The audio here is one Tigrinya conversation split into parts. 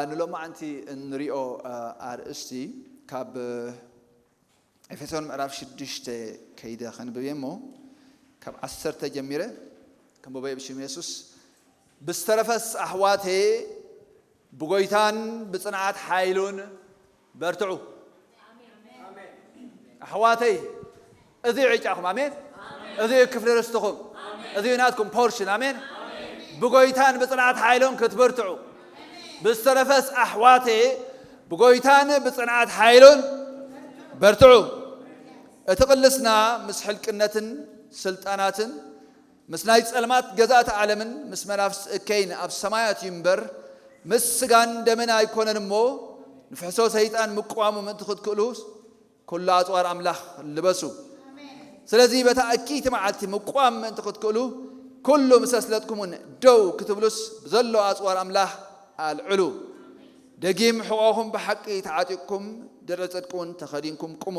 ንሎማዓንቲ እንሪኦ ኣርእስቲ ካብ ኤፌሶን ምዕራፍ ሽዱሽተ ከይደ ከንብብ እየ እሞ ካብ ዓሰርተ ጀሚረ ከንብቦ እየ ብሽም የሱስ። ብዝተረፈስ ኣሕዋተየ ብጎይታን ብጽንዓት ሓይሉን በርትዑ። ኣሕዋተይ እዚ እዩ ዕጫኹም። ኣሜን። እዚ እዩ ክፍሊ ርስትኹም። እዚ እዩ ናትኩም ፖርሽን። ኣሜን። ብጎይታን ብጽንዓት ሓይሉን ክትበርትዑ፣ ብዝተረፈስ ኣሕዋተየ ብጎይታን ብጽንዓት ሓይሉን በርትዑ። እቲ ቅልስና ምስ ሕልቅነትን ስልጣናትን ምስ ናይ ጸልማት ገዛእቲ ዓለምን ምስ መናፍስቲ እከይን ኣብ ሰማያት እዩ እምበር ምስ ስጋን ደምን ኣይኮነን እሞ ንፍሕሶ ሰይጣን ምቅዋሙ ምእንቲ ክትክእሉ ኩሉ ኣጽዋር ኣምላኽ ልበሱ። ስለዚ በታ እኪይቲ መዓልቲ ምቋም ምእንቲ ክትክእሉ ኩሉ ምስ ኣስለጥኩምን ደው ክትብሉስ ብዘሎ ኣጽዋር ኣምላኽ ኣልዕሉ። ደጊም ሕቖኹም ብሓቂ ተዓጢቕኩም ድርዒ ጽድቂ እውን ተኸዲንኩም ቁሙ።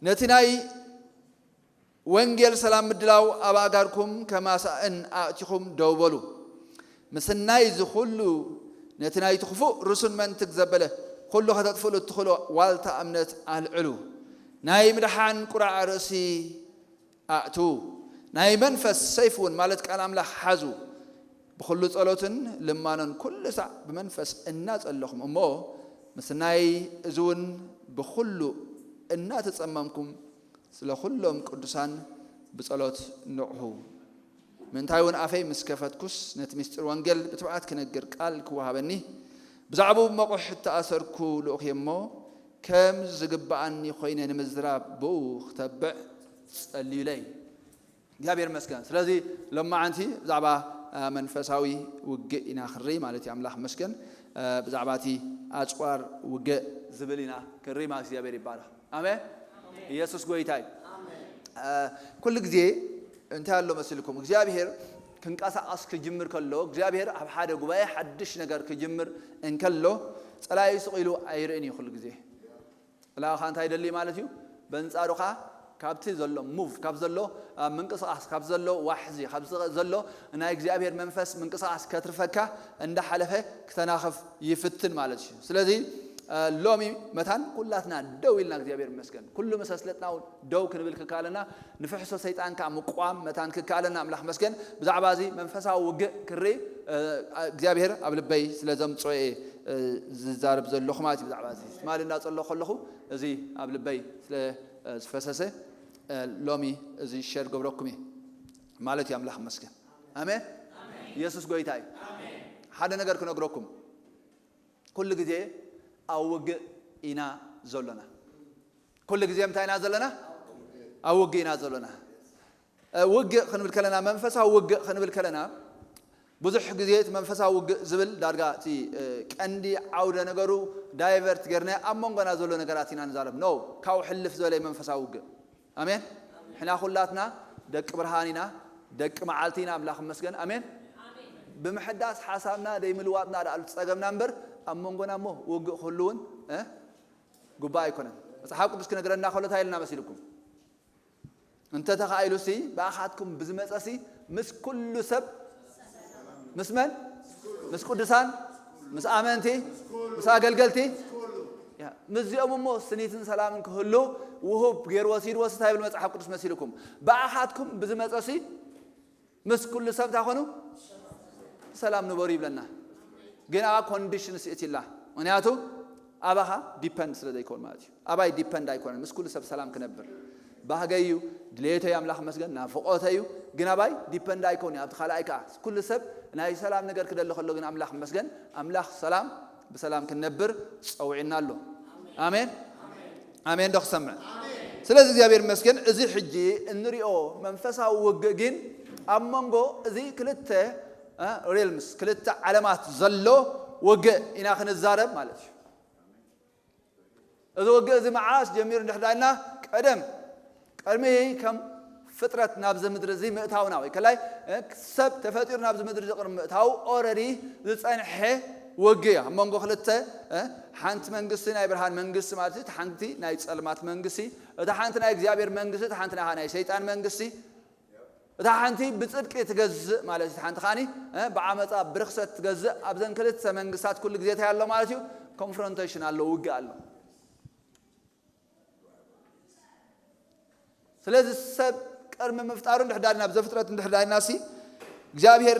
ነቲ ናይ ወንጌል ሰላም ምድላው ኣብ ኣእጋርኩም ከማሳእን ኣእቲኹም ደው በሉ። ምስናይ እዚ ኩሉ ነቲ ናይቲ ክፉእ ርሱን መንትግ ዘበለ ኩሉ ከተጥፍእሉ እትኽእሉ ዋልታ እምነት ኣልዕሉ። ናይ ምድሓን ቁራዕ ርእሲ ኣእትዉ። ናይ መንፈስ ሰይፍ እውን ማለት ቃል ኣምላኽ ሓዙ። ብኹሉ ጸሎትን ልማኖን ኩሉ ሳዕ ብመንፈስ እናጸለኹም እሞ ምስናይ እዚ እውን ብኹሉ እናተጸመምኩም ስለ ኩሎም ቅዱሳን ብጸሎት ንቕሑ። ምእንታይ እውን ኣፈይ ምስ ከፈትኩስ ነቲ ምስጢር ወንጌል ብትብዓት ክነግር ቃል ክወሃበኒ ብዛዕባኡ መቑሕ እተኣሰርኩ ልኡኽ እየ እሞ ከም ዝግብኣኒ ኮይነ ንምዝራብ ብኡ ክተብዕ ጸልዩለይ። እግዚኣብሔር ይመስገን። ስለዚ ሎማዓንቲ ብዛዕባ መንፈሳዊ ውግእ ኢና ክርኢ ማለት እዩ። ኣምላኽ ይመስገን። ብዛዕባ እቲ ኣጽዋር ውግእ ዝብል ኢና ክርኢ ማለት እግዚኣብሔር ይባረኽ። ኣሜን። ኢየሱስ ጎይታ እዩ። ኩሉ ግዜ እንታይ ኣሎ መሲልኩም እግዚኣብሔር ክንቀሳቐስ ክጅምር ከሎ እግዚኣብሔር ኣብ ሓደ ጉባኤ ሓድሽ ነገር ክጅምር እንከሎ ጸላኢ ስቕ ኢሉ ኣይርእን እዩ። ኩሉ ግዜ ጸላኢኻ እንታይ ይደሊ ማለት እዩ? በንጻሩኻ ካብቲ ዘሎ ሙቭ ካብ ዘሎ ምንቅስቃስ ካብ ዘሎ ዋሕዚ ካብ ዘሎ ናይ እግዚኣብሔር መንፈስ ምንቅስቃስ ከትርፈካ እንዳሓለፈ ክተናኽፍ ይፍትን ማለት እዩ። ስለዚ ሎሚ መታን ኩላትና ደው ኢልና እግዚኣብሔር ይመስገን ኩሉ መሰስለጥና እውን ደው ክንብል ክከኣለና ንፍሕሶ ሰይጣን ከዓ ምቋም መታን ክከኣለና ኣምላኽ መስገን። ብዛዕባ እዚ መንፈሳዊ ውግእ ክርኢ እግዚኣብሔር ኣብ ልበይ ስለ ዘምፅኦ እየ ዝዛረብ ዘለኹ ማለት እዩ። ብዛዕባ እዚ ትማሊ እንዳፀለኹ ከለኹ እዚ ኣብ ልበይ ስለ ዝፈሰሰ ሎሚ እዚ ሸር ገብረኩም እየ ማለት እዩ። ኣምላኽ መስገን። ኣሜን። ኢየሱስ ጎይታ እዩ። ሓደ ነገር ክነግረኩም ኩሉ ግዜ ኣብ ውግእ ኢና ዘሎና። ኩሉ ግዜ እንታይ ኢና ዘለና? ኣብ ውግእ ኢና ዘሎና። ውግእ ክንብል ከለና መንፈሳዊ ውግእ ክንብል ከለና ብዙሕ ግዜ እቲ መንፈሳዊ ውግእ ዝብል ዳርጋ እቲ ቀንዲ ዓውደ ነገሩ ዳይቨርት ጌርና ኣብ መንጎና ዘሎ ነገራት ኢና ንዛረብ። ኖ ካብኡ ሕልፍ ዝበለ መንፈሳዊ ውግእ። ኣሜን። ሕና ኩላትና ደቂ ብርሃን ኢና፣ ደቂ መዓልቲ ኢና። ኣምላኽ ይመስገን። ኣሜን። ብምሕዳስ ሓሳብና ደይምልዋጥና ደኣ ዝጸገምና እምበር ኣብ መንጎና እሞ ውግእ ክህሉ እውን እ ግቡእ ኣይኮነን። መጽሓፍ ቅዱስ ክነግረና ከሎ እንታይ ኢልና መሲልኩም? እንተ ተኻኢሉሲ ብኣኻትኩም ብዝመጸሲ ምስ ኩሉ ሰብ ምስ መን? ምስ ቅዱሳን ምስ ኣመንቲ ምስ ኣገልገልቲ ምስዚኦም እሞ ስኒትን ሰላምን ክህሉ ውሁብ ገይሩ ወሲድዎ ስታ ይብል መጽሓፍ ቅዱስ መሲልኩም። ብኣኻትኩም ብዝመጸሲ ምስ ኩሉ ሰብ እንታይ ኮኑ ሰላም ንበሩ ይብለና። ግን ኣባ ኮንዲሽንስ እትላ ምክንያቱ ኣባኻ ዲፐንድ ስለ ዘይኮን ማለት እዩ። ኣባይ ዲፐንድ ኣይኮነን ምስ ኩሉ ሰብ ሰላም ክነብር ባህገይ እዩ። ድሌተይ ኣምላኽ መስገን ናፍቆተይ እዩ። ግን ኣባይ ዲፐንድ ኣይኮን እዩ ኣብቲ ካልኣይ ከዓ ኩሉ ሰብ ናይ ሰላም ነገር ክደሊ ከሎ ግን ኣምላኽ መስገን ኣምላኽ ሰላም ብሰላም ክንነብር ጸውዒና ኣሎ። ኣሜን። ኣሜን ዶ ክሰምዕ? ስለዚ እግዚኣብሔር መስገን እዚ ሕጂ እንሪኦ መንፈሳዊ ውግእ ግን ኣብ መንጎ እዚ ክልተ ሪልምስ ክልተ ዓለማት ዘሎ ውግእ ኢና ክንዛረብ ማለት እዩ። እዚ ውግእ እዚ መዓስ ጀሚሩ እንድሕዳልና ቀደም ቀድሚ ከም ፍጥረት ናብዚ ምድሪ እዚ ምእታውና ወይ ከላይ ሰብ ተፈጢሩ ናብዚ ምድሪ እዚ ቅድሚ ምእታው ኦረዲ ዝፀንሐ ውግእ እዩ ኣብ መንጎ ክልተ ሓንቲ መንግስቲ ናይ ብርሃን መንግስቲ ማለት እዩ ሓንቲ ናይ ፀልማት መንግስቲ እታ ሓንቲ ናይ እግዚኣብሔር መንግስቲ እታ ሓንቲ ናይ ሰይጣን መንግስቲ። እታ ሓንቲ ብፅድቂ ትገዝእ ማለት እዩ፣ ሓንቲ ከዓኒ ብዓመፃ ብርክሰት ትገዝእ። ኣብዘን ክልተ መንግስታት ኩሉ ግዜ እንታይ ኣሎ ማለት እዩ? ኮንፍሮንቴሽን ኣሎ፣ ውግእ ኣሎ። ስለዚ ሰብ ቅድሚ ምፍጣሩ እንድሕዳልና ብዘፍጥረት እንድሕዳልና ሲ እግዚኣብሔር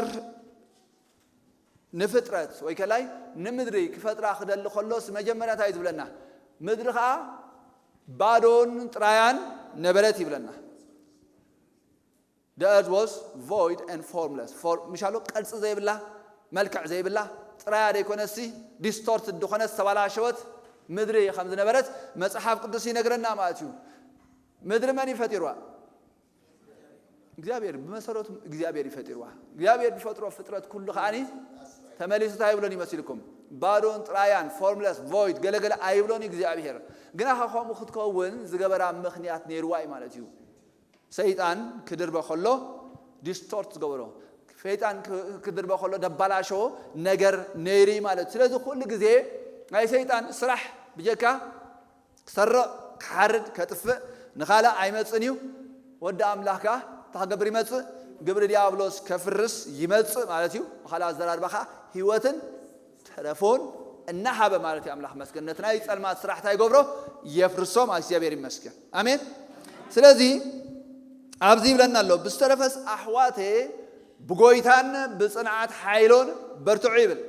ንፍጥረት ወይ ከላይ ንምድሪ ክፈጥራ ክደሊ ከሎስ መጀመርያ እንታይ ዝብለና? ምድሪ ከዓ ባዶን ጥራያን ነበረት ይብለና። The earth was void and formless. ፎር- ምሻሉ ቅርፂ ዘይብላ፣ መልክዕ ዘይብላ፣ ጥራያ ዘይኮነሲ፣ ዲስቶርት ዝኾነት ዝተባላሸወት ምድሪ ከም ዝነበረት መፅሓፍ ቅዱስ ይነግረና ማለት እዩ። ምድሪ መን ይፈጢርዋ? እግዚኣብሔር። ብመሰረቱ እግዚኣብሔር ይፈጢርዋ። እግዚኣብሔር ዝፈጥሮ ፍጥረት ኩሉ ከዓኒ ተመሊሱ እንታይ ይብሎን ይመስልኩም? ባዶን ጥራያን፣ ፎርምለስ፣ ቮይድ፣ ገለገለ ኣይብሎን እግዚኣብሔር። ግና ከምኡ ክትከውን ዝገበራ ምኽንያት ነይርዋ እዩ ማለት እዩ። ሰይጣን ክድርበ ከሎ ዲስቶርት ዝገበሮ፣ ሰይጣን ክድርበ ከሎ ደባላሸዎ ነገር ነይሩ ማለት እዩ። ስለዚ ኩሉ ግዜ ናይ ሰይጣን ስራሕ ብጀካ ክሰርቕ፣ ክሓርድ፣ ከጥፍእ ንኻልእ ኣይመጽእን እዩ። ወዲ ኣምላኽ ከኣ እንታይ ክገብር ይመጽእ? ግብሪ ዲያብሎስ ከፍርስ ይመጽእ ማለት እዩ። ብኻልእ ኣዘራርባ ከኣ ህይወትን ተረፎን እናሃበ ማለት እዩ። ኣምላኽ መስገን ነቲ ናይ ጸልማት ስራሕ እንታይ ይገብሮ? የፍርሶ ማለት እግዚኣብሔር ይመስገን። ኣሜን። ስለዚ ኣብዚ ይብለና ኣሎ፣ ብዝተረፈስ ኣሕዋቴ ብጎይታን ብጽንዓት ሓይሎን በርትዑ ይብል።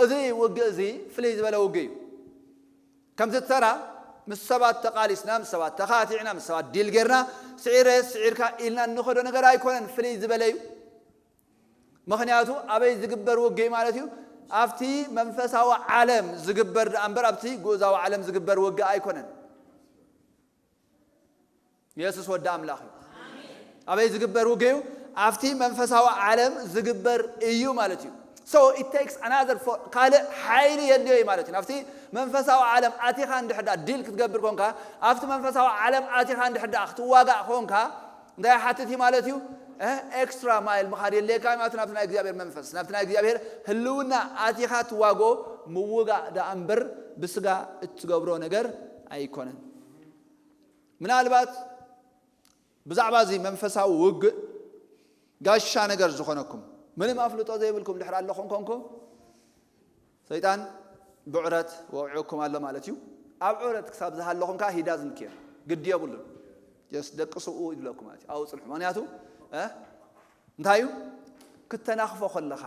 እዚ ውግእ እዚ ፍልይ ዝበለ ውግእ እዩ። ከምዚ ተራ ምስ ሰባት ተቓሊስና፣ ምስ ሰባት ተኻቲዕና፣ ምስ ሰባት ዲል ጌርና፣ ስዒረ ስዒርካ ኢልና እንኸዶ ነገር ኣይኮነን፣ ፍልይ ዝበለ እዩ። ምኽንያቱ ኣበይ ዝግበር ውግእ ማለት እዩ? ኣብቲ መንፈሳዊ ዓለም ዝግበር ደኣ እምበር ኣብቲ ግኡዛዊ ዓለም ዝግበር ውግእ ኣይኮነን። የሱስ ወዲ ኣምላኽ እዩ። ኣበይ ዝግበር ውግእ እዩ? ኣብቲ መንፈሳዊ ዓለም ዝግበር እዩ ማለት እዩ። So it takes another for ካልእ ሓይሊ የድልዮ እዩ ማለት እዩ። ኣብቲ መንፈሳዊ ዓለም ኣቲኻ እንድሕዳ ዲል ክትገብር ኮንካ፣ ኣብቲ መንፈሳዊ ዓለም ኣቲኻ እንድሕዳ ክትዋጋእ ኮንካ እንታይ ሓትት እዩ ማለት እዩ? ኤክስትራ ማይል ምኻድ የድልየካ ማለት ናብቲ ናይ እግዚኣብሔር መንፈስ፣ ናብቲ ናይ እግዚኣብሔር ህልውና ኣቲኻ ትዋጎ ምውጋእ ደኣ እምበር ብስጋ እትገብሮ ነገር ኣይኮነን። ምናልባት ብዛዕባ እዚ መንፈሳዊ ውግእ ጋሻ ነገር ዝኾነኩም ምንም ኣፍልጦ ዘይብልኩም ድሕር ኣለኹም ኮንኩም፣ ሰይጣን ብዕረት ወቂዑኩም ኣሎ ማለት እዩ። ኣብ ዕረት ክሳብ ዝሃለኹም ከኣ he doesn't care፣ ግዲ የብሉን። ጀስት ደቂ ስብኡ ይብለኩም ማለት እዩ። ኣብኡ ጽንሑ። ምኽንያቱ እንታይ እዩ? ክተናኽፎ ከለኻ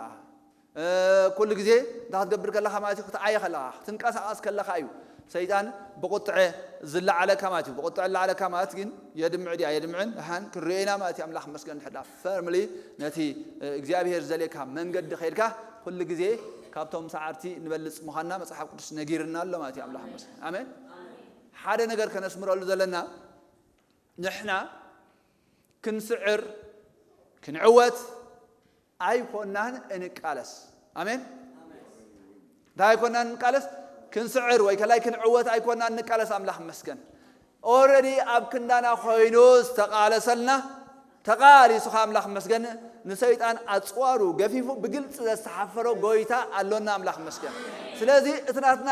ኩሉ ግዜ እንታይ ክትገብር ከለኻ ማለት እዩ? ክትዓየ ከለኻ፣ ክትንቀሳቐስ ከለኻ እዩ ሰይጣን ብቁጥዐ ዝለዓለካ ማለት እዩ። ብቁጥዐ ዝለዓለካ ማለት ግን የድምዕ ድያ የድምዕን፣ ደሓን ክንሪኦ ኢና ማለት እዩ። ኣምላኽ መስገን ድሕዳ ፈርምሊ ነቲ እግዚኣብሔር ዘልየካ መንገዲ ከይድካ ኩሉ ግዜ ካብቶም ሰዓርቲ ንበልጽ ምዃንና መጽሓፍ ቅዱስ ነጊርና ኣሎ ማለት እዩ። ኣምላኽ መስገን። ኣሜን። ሓደ ነገር ከነስምረሉ ዘለና ንሕና ክንስዕር ክንዕወት ኣይኮናን እንቃለስ። ኣሜን። እንታይ ኣይኮናን እንቃለስ? ክንስዕር ወይ ከላይ ክንዕወት ኣይኮናን እንቃለስ። ኣምላኽ መስገን። ኦረዲ ኣብ ክንዳና ኮይኑ ዝተቃለሰልና ተቃሊሱ ከ ኣምላኽ መስገን ንሰይጣን ኣጽዋሩ ገፊፉ ብግልጺ ዘስተሓፈሮ ጎይታ ኣሎና። ኣምላኽ መስገን። ስለዚ እቲ ናትና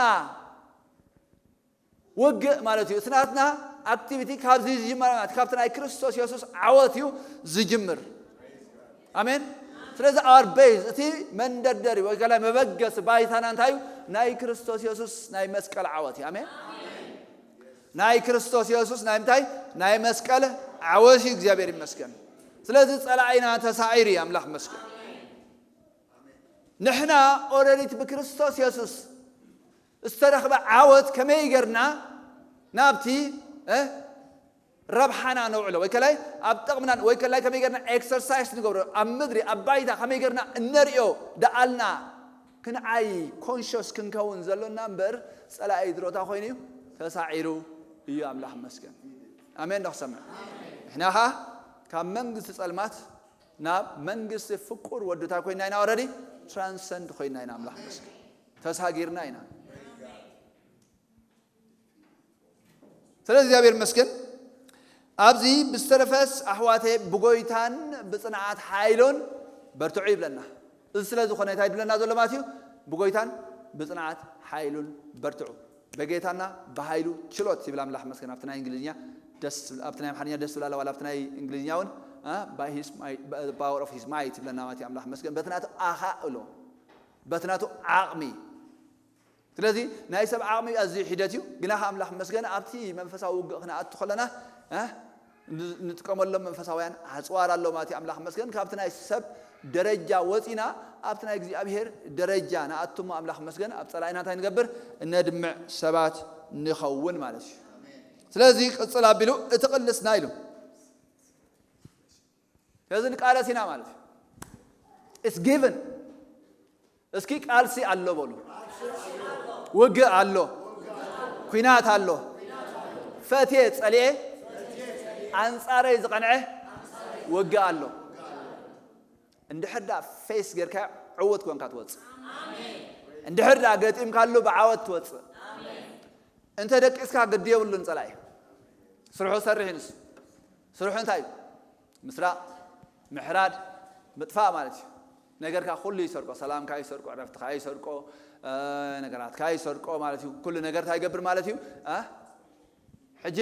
ውግእ ማለት እዩ። እቲ ናትና ኣክቲቪቲ ካብዚ ዝጅመር ማለት ካብቲ ናይ ክርስቶስ የሱስ ዓወት እዩ ዝጅምር። ኣሜን። ስለዚ ኣር ቤዝ እቲ መንደርደሪ ወይ ከላይ መበገሲ ባይታና እንታይ እዩ? ናይ ክርስቶስ የሱስ ናይ መስቀል ዓወት እዩ። ኣሜን። ናይ ክርስቶስ የሱስ ናይ ምንታይ? ናይ መስቀል ዓወት እዩ። እግዚኣብሔር ይመስገን። ስለዚ ጸላኢና ተሳዒሩ እዩ። ኣምላኽ መስገን። ንሕና ኦረዲት ብክርስቶስ የሱስ ዝተረኽበ ዓወት ከመይ ጌርና ናብቲ ረብሓና ነውዕሎ ወይ ከላይ ኣብ ጥቕምና ወይ ከላይ ከመይ ጌርና ኤክሰርሳይስ ንገብሮ ኣብ ምድሪ ኣብ ባይታ ከመይ ጌርና እነርእዮ ደኣልና ክንዓይ ኮንሽስ ክንከውን ዘሎና እምበር ጸላኢ ድሮታ ኮይኑ እዩ ተሳዒሩ እዩ። ኣምላኽ መስገን። ኣሜን ዶ ክሰምዕ? ንሕና ኸዓ ካብ መንግስቲ ጸልማት ናብ መንግስቲ ፍቁር ወዱታ ኮይና ኢና። ኦረዲ ትራንሰንድ ኮይና ኢና። ኣምላኽ መስገን። ተሳጊርና ኢና። ስለዚ እግዚኣብሔር መስገን። ኣብዚ ብዝተረፈስ ኣሕዋተ ብጎይታን ብጽንዓት ሓይሎን በርትዑ ይብለና። እዚ ስለ ዝኾነ እንታይ ይብለና ዘሎ ማለት እዩ? ብጎይታን ብጽንዓት ሓይሉን በርትዑ። በጌታና በኃይሉ ችሎት ይብል ኣምላኽ መስገን። ኣብቲ ናይ እንግሊዝኛ ደስ ትብል፣ ኣብቲ ናይ ኣምሓርኛ ደስ ትብል ኣላ፣ ዋላ ኣብቲ ናይ እንግሊዝኛ እውን by his might, by the power of his might ይብለና ማለት እዩ። ኣምላኽ መስገን በቲ ናቱ ኣኻእሎ፣ በቲ ናቱ ዓቕሚ። ስለዚ ናይ ሰብ ዓቕሚ ኣዝዩ ሒደት እዩ። ግና ከኣ ኣምላኽ መስገን ኣብቲ መንፈሳዊ ውግእ ክንኣቱ ከለና እ፣ ን- ንጥቀመሎም መንፈሳውያን ኣጽዋር ኣሎ ማለት እዩ። ኣምላኽ መስገን ካብቲ ናይ ሰብ ደረጃ ወጺና ኣብቲ ናይ እግዚኣብሔር ደረጃ ንኣቱሞ ኣምላኽ መስገን ኣብ ጸላኢና እንታይ ንገብር? እነድምዕ ሰባት ንኸውን ማለት እዩ። ስለዚ ቅጽል ኣቢሉ እቲ ቅልስና ኢሉ ስለዚ ንቃለስ ኢና ማለት እዩ። It's given። እስኪ ቃልሲ ኣሎ በሉ። ውግእ ኣሎ፣ ኩናት ኣሎ፣ ፈትየ ጸልኤ ኣንጻረይ ዝቐንዐ ውግእ ኣሎ። እንድሕር ዳ ፌስ ጌርካ ዕውት ኮንካ ትወፅእ። እንድሕር ዳ ገጢምካሉ ብዓወት ትወፅእ። እንተ ደቂስካ ግዲ የብሉን ጸላኢ። ስርሑ ሰርሕ እዩ ንሱ። ስርሑ እንታይ እዩ? ምስራቕ፣ ምሕራድ፣ ምጥፋእ ማለት እዩ። ነገርካ ኩሉ ይሰርቆ፣ ሰላምካ ይሰርቆ፣ ዕረፍትካ ይሰርቆ፣ ነገራትካ ይሰርቆ ማለት እዩ። ኩሉ ነገር እንታይ ይገብር ማለት እዩ? ሕጂ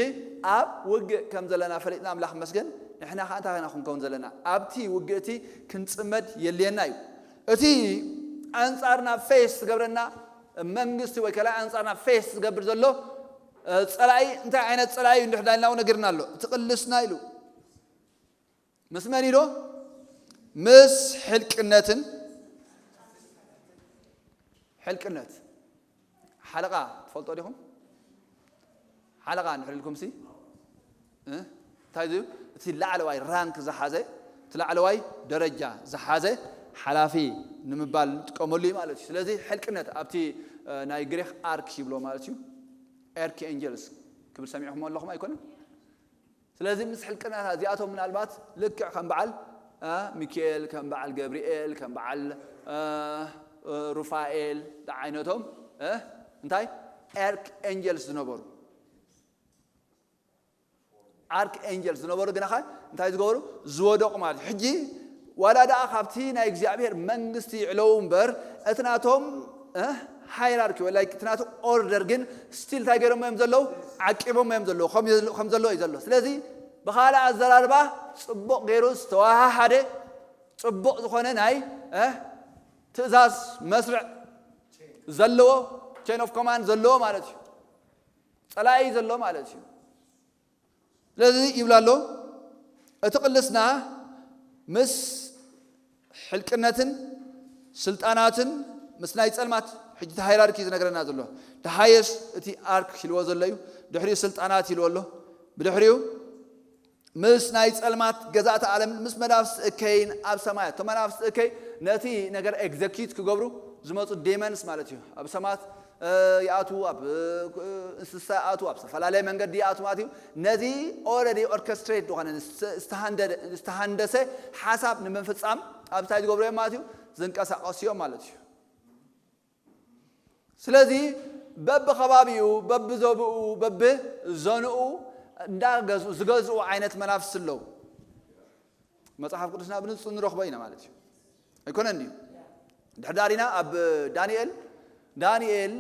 ኣብ ውግእ ከም ዘለና ፈሊጥና ኣምላኽ መስገን ንሕና ከዓ እንታይ ኢና ክንከውን ዘለና? ኣብቲ ውግእ እቲ ክንፅመድ የድልየና እዩ። እቲ ኣንፃርና ፌስ ዝገብረና መንግስቲ ወይ ከላይ ኣንፃርና ፌስ ዝገብር ዘሎ ፀላኢ እንታይ ዓይነት ፀላኢ እዩ እንድሕር ዳይልና እውን ነጊርና ኣሎ። እቲ ቅልስና ኢሉ ምስ መን ኢሎ? ምስ ሕልቅነትን ሕልቅነት ሓለቓ ትፈልጦ ዲኹም? ሓለቓ እንድሕር ኢልኩም ሲ እንታይ እዩ እቲ ላዕለዋይ ራንክ ዝሓዘ እቲ ላዕለዋይ ደረጃ ዝሓዘ ሓላፊ ንምባል ንጥቀመሉ እዩ ማለት እዩ። ስለዚ ሕልቅነት ኣብቲ ናይ ግሪክ ኣርክ ይብሎ ማለት እዩ። ኤርክ ኤንጀልስ ክብል ሰሚዕኹም ኣለኹም ኣይኮነን? ስለዚ ምስ ሕልቅናታት እዚኣቶም ምናልባት ልክዕ ከም በዓል ሚካኤል ከም በዓል ገብርኤል ከም በዓል ሩፋኤል ዝዓይነቶም እንታይ ኤርክ ኤንጀልስ ዝነበሩ ኣርክ ኤንጀልስ ዝነበሩ ግናኸ እንታይ ዝገበሩ ዝወደቑ ማለት እዩ። ሕጂ ዋላ ደኣ ካብቲ ናይ እግዚኣብሔር መንግስቲ ይዕለዉ እምበር እቲ ናቶም ሃይራርኪ ወላ እቲ ናቶም ኦርደር ግን ስቲል እንታይ ገይሮም እዮም ዘለዉ ዓቂቦም እዮም ዘለዉ ከም ዘለዉ እዩ ዘሎ። ስለዚ ብኻልእ ኣዘራርባ ፅቡቕ ገይሩ ዝተዋሃሃደ ፅቡቕ ዝኾነ ናይ ትእዛዝ መስርዕ ዘለዎ ቼን ኦፍ ኮማንድ ዘለዎ ማለት እዩ። ፀላኢ ዘሎ ማለት እዩ። ስለዚ ይብላ ኣሎ እቲ ቅልስና ምስ ሕልቅነትን ስልጣናትን ምስ ናይ ፀልማት ሕጂ ሃይራርኪ ዝነግረና ዘሎ ደሃየስ እቲ ኣርክ ኢልዎ ዘሎ እዩ። ድሕሪኡ ስልጣናት ኢልዎ ኣሎ። ብድሕሪኡ ምስ ናይ ፀልማት ገዛእቲ ዓለም ምስ መናፍስቲ እከይን ኣብ ሰማያት እቶም መናፍስቲ እከይ ነቲ ነገር ኤግዘኪዩት ክገብሩ ዝመፁ ዴመንስ ማለት እዩ። ኣብ ሰማያት ይኣትዉ ኣብ እንስሳ ይኣትዉ ኣብ ዝተፈላለየ መንገዲ ይኣትዉ ማለት እዩ። ነዚ ኦረዲ ኦርኬስትሬት ዝኾነ ዝተሃንደሰ ሓሳብ ንምፍፃም ኣብ እንታይ ዝገብሩ እዮም ማለት እዩ ዝንቀሳቀሱ እዮም ማለት እዩ። ስለዚ በብኸባቢኡ በብዞብኡ በብዞንኡ እንዳገዝኡ ዝገዝኡ ዓይነት መናፍስቲ ኣለዉ። መፅሓፍ ቅዱስና ብንፁ ንረኽቦ ኢና ማለት እዩ። ኣይኮነን ድዩ? ድሕዳሪና ኣብ ዳንኤል ዳንኤል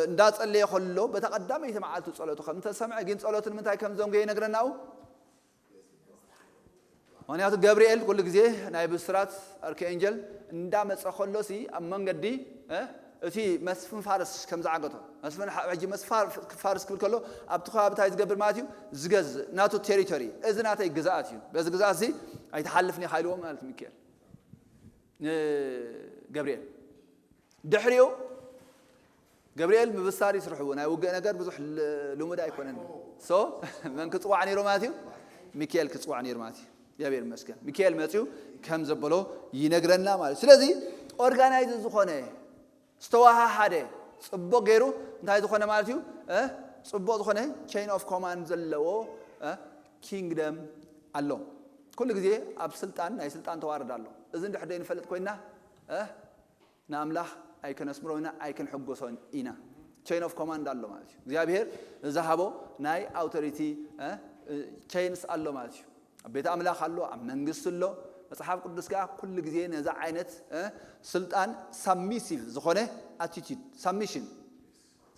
እንዳጸለየ ከሎ በታ ቀዳመይቲ መዓልቱ ጸሎቱ ከም ተሰምዐ ግን ጸሎቱ ንምንታይ ከም ዘንጎየ ይነግረና። ምክንያቱ ገብርኤል ኩሉ ግዜ ናይ ብስራት ኣርክኤንጀል እንዳመጸ ከሎ ሲ ኣብ መንገዲ እቲ መስፍን ፋርስ ከም ዝዓገቶ መስፍን ሕጂ መስፋር ፋርስ ክብል ከሎ ኣብቲ ከባቢ እንታይ ዝገብር ማለት እዩ ዝገዝእ ናቱ ቴሪቶሪ እዚ ናተይ ግዛኣት እዩ በዚ ግዛኣት እዚ ኣይትሓልፍን ኢኻ ኢልዎ ማለት ሚካኤል ንገብርኤል ድሕሪኡ ገብርኤል ምብሳር ይስርሕዎ ናይ ውግእ ነገር ብዙሕ ልሙድ ኣይኮነን። ሶ መን ክፅዋዕ ነይሩ ማለት እዩ? ሚካኤል ክፅዋዕ ነይሩ ማለት እዩ። እግዚኣብሔር ይመስገን ሚካኤል መፅኡ ከም ዘበሎ ይነግረና ማለት እዩ። ስለዚ ኦርጋናይዝ ዝኾነ ዝተዋሃሃደ ፅቡቅ ገይሩ እንታይ ዝኾነ ማለት እዩ? ፅቡቅ ዝኾነ ቼን ኦፍ ኮማንድ ዘለዎ ኪንግደም ኣሎ። ኩሉ ግዜ ኣብ ስልጣን ናይ ስልጣን ተዋርድ ኣሎ። እዚ እንድሕር ዘይንፈልጥ ኮይና ንኣምላኽ ኣይከነስምሮ ኢና ኣይክንሕጎሶን ኢና። ቼን ኦፍ ኮማንድ ኣሎ ማለት እዩ እግዚኣብሔር ዝሃቦ ናይ ኣውቶሪቲ ቼንስ ኣሎ ማለት እዩ። ኣብ ቤት ኣምላኽ ኣሎ ኣብ መንግስቲ ኣሎ። መፅሓፍ ቅዱስ ከዓ ኩሉ ግዜ ነዚ ዓይነት ስልጣን ሳብሚሲቭ ዝኾነ ኣቲቱድ ሳብሚሽን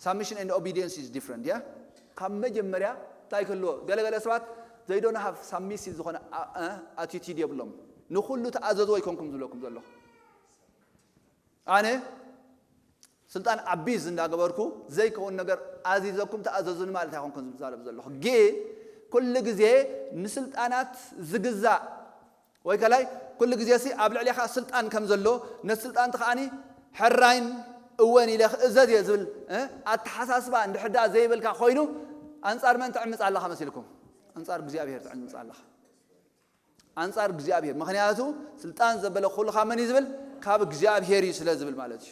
ሳብሚሽን ኤንድ ኦቢዲየንስ ኢዝ ዲፍረንት ያ ካብ መጀመርያ እንታይ ክህልዎ ገለገለ ሰባት They don't have submissive ዝኾነ attitude የብሎም። ንኹሉ ተኣዘዙ ኣይኮንኩም ዝብለኩም ዘለኹ። ኣነ ስልጣን ኣቢዝ እንዳገበርኩ ዘይከውን ነገር ኣዚዘኩም ተኣዘዙኒ ማለት ኣይኮንኩም ዝዛረብ ዘለኹ። ግን ኩሉ ግዜ ንስልጣናት ዝግዛእ ወይ ከላይ ኩሉ ግዜ ሲ ኣብ ልዕሌኻ ስልጣን ከም ዘሎ ነቲ ስልጣንቲ ከዓኒ ሕራይን እወን ኢለ ክእዘዝ እየ ዝብል ኣተሓሳስባ እንድሕዳ ዘይብልካ ኮይኑ ኣንጻር መን ትዕምፅ ኣለኻ መሲልኩም? ኣንጻር እግዚኣብሔር ትዕምፅ ኣለኻ። ኣንጻር እግዚኣብሔር። ምኽንያቱ ስልጣን ዘበለ ኩሉ ካብ መን እዩ ዝብል? ካብ እግዚኣብሔር እዩ ስለ ዝብል ማለት እዩ።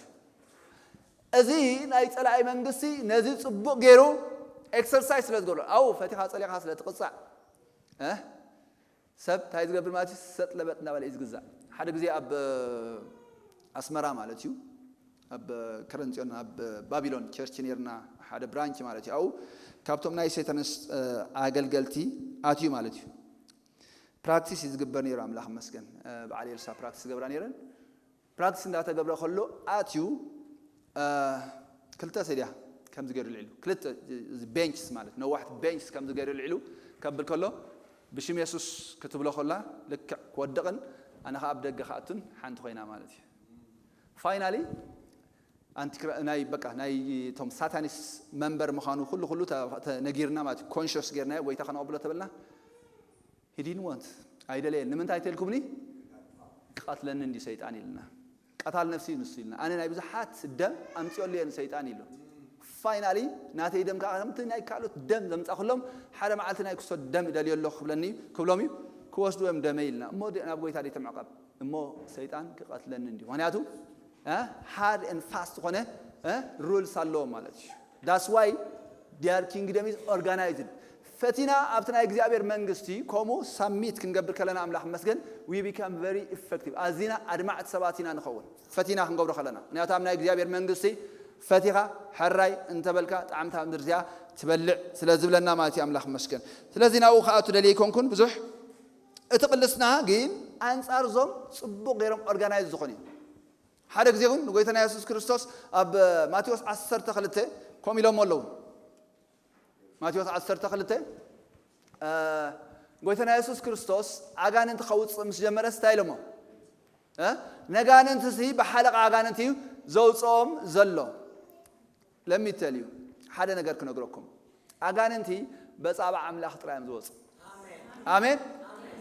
እዚ ናይ ጸላኢ መንግስቲ ነዚ ጽቡቕ ገይሩ ኤክሰርሳይዝ ስለ ዝገብሮ ኣው ፈቲኻ ጸሊኻ ስለ ትቕጻዕ ሰብ እንታይ ዝገብር ማለት እዩ? ሰጥ ለበጥ እናበለ እዩ ዝግዛእ። ሓደ ግዜ ኣብ ኣስመራ ማለት እዩ ኣብ ከረንጽዮን ኣብ ባቢሎን ቸርች ነርና ሓደ ብራንች ማለት እዩ ኣው ካብቶም ናይ ሰይታንስ ኣገልገልቲ ኣትዩ ማለት እዩ። ፕራክቲስ እዩ ዝግበር ነይሩ ኣምላኽ መስገን። በዓል ኤልሳ ፕራክቲስ ገብራ ነይረን። ፕራክቲስ እንዳተገብረ ከሎ ኣትዩ ክልተ ሰድያ ከም ዝገይሩ ልዕሉ ክልተ ቤንችስ ማለት ነዋሕቲ ቤንችስ ከም ዝገይሩ ልዕሉ ከብል ከሎ ብሽም የሱስ ክትብሎ ከላ ልክዕ ክወድቕን ኣነ ከዓ ኣብ ደገ ክኣቱን ሓንቲ ኮይና ማለት እዩ። ፋይናሊ ናይ በቃ ናይ ቶም ሳታኒስ መንበር ምዃኑ ኩሉ ኩሉ ነጊርና ማለት ኮንሽስ ጌርና ጎይታ ከነቐብሎ ተበልና ሂዲን ወንት ኣይደለየን ንምንታይ ተልኩምኒ ቀትለኒ እንዲ ሰይጣን ኢልና ቀታል ነፍሲ ንሱ ኢልና ኣነ ናይ ብዙሓት ደም ኣምፅኦሉ እየ ንሰይጣን ኢሉ። ፋይናሊ ናተይ ደም ከዓ ከምቲ ናይ ካልኦት ደም ዘምፃ ኩሎም ሓደ መዓልቲ ናይ ክሶ ደም እደልዮ ኣሎ ክብለኒ ክብሎም እዩ ክወስዱ እዮም ደመይ ኢልና እሞ ናብ ጎይታ ደይተምዕቐብ እሞ ሰይጣን ክቐትለኒ እንዲ ምክንያቱ hard and fast ዝኾነ rules ኣለዎ ማለት እዩ። That's why their kingdom is organized። ፈቲና ኣብቲ ናይ እግዚኣብሔር መንግስቲ ከምኡ ሳሚት ክንገብር ከለና ኣምላኽ መስገን we become very effective ኣዚና ኣድማዕቲ ሰባት ኢና ንኸውን ፈቲና ክንገብሮ ከለና ምክንያቱ ኣብ ናይ እግዚኣብሔር መንግስቲ ፈቲኻ ሕራይ እንተበልካ ጣዕምታ ምድርዚኣ ትበልዕ ስለ ዝብለና ማለት እዩ ኣምላኽ መስገን። ስለዚ ናብኡ ከኣቱ ደልየ ይኮንኩን ብዙሕ እቲ ቅልስና ግን ኣንጻር ዞም ጽቡቕ ገይሮም ኦርጋናይዝ ዝኾኑ እዮም። ሓደ ግዜ እውን ንጎይታና የሱስ ክርስቶስ ኣብ ማቴዎስ ዓሰርተ ክልተ ከምኡ ኢሎሞ ኣለዉ። ማቴዎስ ዓሰርተ ክልተ ጎይታና የሱስ ክርስቶስ ኣጋንንቲ ከውፅእ ምስ ጀመረስ እንታይ ኢሎሞ? ነጋንንቲ ሲ ብሓለቃ ኣጋንንቲ እዩ ዘውፅኦም ዘሎ። ለሚተል እዩ ሓደ ነገር ክነግረኩም ኣጋንንቲ በፃባ ኣምላኽ ጥራይ እዮም ዝወፁ። ኣሜን።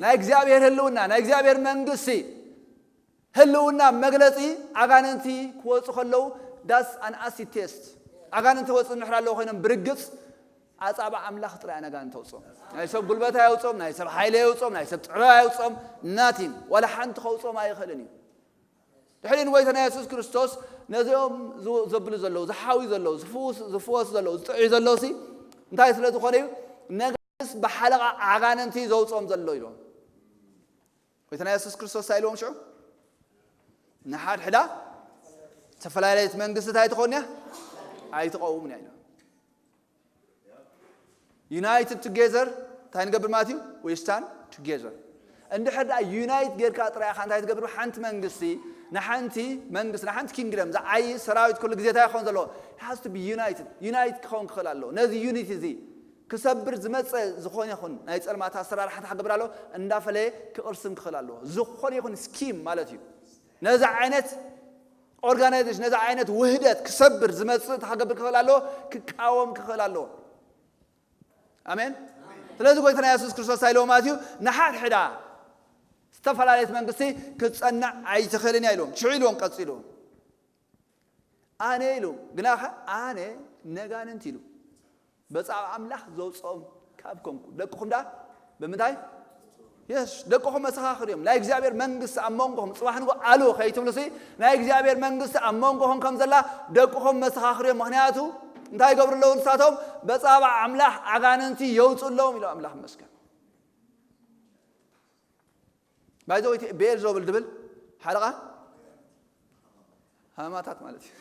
ናይ እግዚኣብሔር ህልውና ናይ እግዚኣብሔር መንግስቲ ህልውና መግለፂ ኣጋንንቲ ክወፁ ከለዉ ዳስ ኣን ኣሲድ ቴስት ኣጋንንቲ ወፁ እንድሕር ኣለዉ ኮይኖም ብርግፅ ኣፃባ ኣምላኽ ጥራይ ኣጋንንቲ ተውፅኦም። ናይ ሰብ ጉልበት ኣየውፅኦም፣ ናይ ሰብ ሓይሊ ኣየውፅኦም፣ ናይ ሰብ ጥዕሎ ኣየውፅኦም። ናቲን ዋላ ሓንቲ ከውፅኦም ኣይኽእልን እዩ። ድሕሪ ንጎይታና የሱስ ክርስቶስ ነዚኦም ዘብሉ ዘለዉ ዝሓዊ ዘለዉ ዝፍወሱ ዘለዉ ዝጥዕዩ ዘለዉ ሲ እንታይ ስለ ዝኾነ እዩ? ነጋንስ ብሓለቓ ኣጋንንቲ ዘውፅኦም ዘሎ ኢሎም። ጎይታና የሱስ ክርስቶስ እንታይ ኢልዎም ሽዑ? ንሓድሕዳ ዝተፈላለየት መንግስቲ እንታይ ትኾን እያ? ኣይትቐውምን እያ ኢሎም። ዩናይትድ ቱጌዘር እንታይ ንገብር ማለት እዩ? We stand together። እንድሕር ደኣ ዩናይት ጌርካ ጥራይ ኢኻ እንታይ ትገብር? ሓንቲ መንግስቲ ንሓንቲ መንግስቲ ንሓንቲ ኪንግደም ዝዓይ ሰራዊት ኩሉ ግዜ እንታይ ክኾን ዘለዎ? Has to be united። ዩናይት ክኸውን ክኽእል ኣለዎ። ነዚ ዩኒቲ እዚ ክሰብር ዝመፀ ዝኾነ ይኹን ናይ ፀልማት ኣሰራርሓ እንታይ ክገብር ኣለዎ? እንዳፈለየ ክቕርስን ክኽእል ኣለዎ። ዝኾነ ይኹን ስኪም ማለት እዩ። ነዚ ዓይነት ኦርጋናይዜሽን ነዚ ዓይነት ውህደት ክሰብር ዝመፅእ እንታይ ክገብር ክኽእል ኣለዎ? ክቃወም ክኽእል ኣለዎ። ኣሜን። ስለዚ ጎይታና የሱስ ክርስቶስ እንታይ ኢልዎም ማለት እዩ? ንሓድሕዳ ዝተፈላለየት መንግስቲ ክትፀንዕ ኣይትኽእልን እያ ኢልዎም። ሽዑ ኢልዎም ቀፂሉ ኣነ ኢሉ ግናኸ ኣነ ነጋንንት ኢሉ በፃብ ኣምላኽ ዘውፅኦም ካብ ኮንኩ ደቅኹም ዳ ብምንታይ የስ ደቅኹም መሰኻኽር እዮም ናይ እግዚኣብሔር መንግስቲ ኣብ መንጎኹም ፅባሕ ንጎ ኣሉ ከይትብሉ ሲ ናይ እግዚኣብሔር መንግስቲ ኣብ መንጎኹም ከም ዘላ ደቅኹም መሰኻኽር እዮም። ምክንያቱ እንታይ ይገብሩ ኣለዉ ንሳቶም በፃብ ኣምላኽ ኣጋንንቲ የውፁ ኣለዎም ኢሉ ኣምላኽ መስገን። ባይዘወይ ቤኤልዞብል ድብል ሓለቓ ሃማታት ማለት እዩ።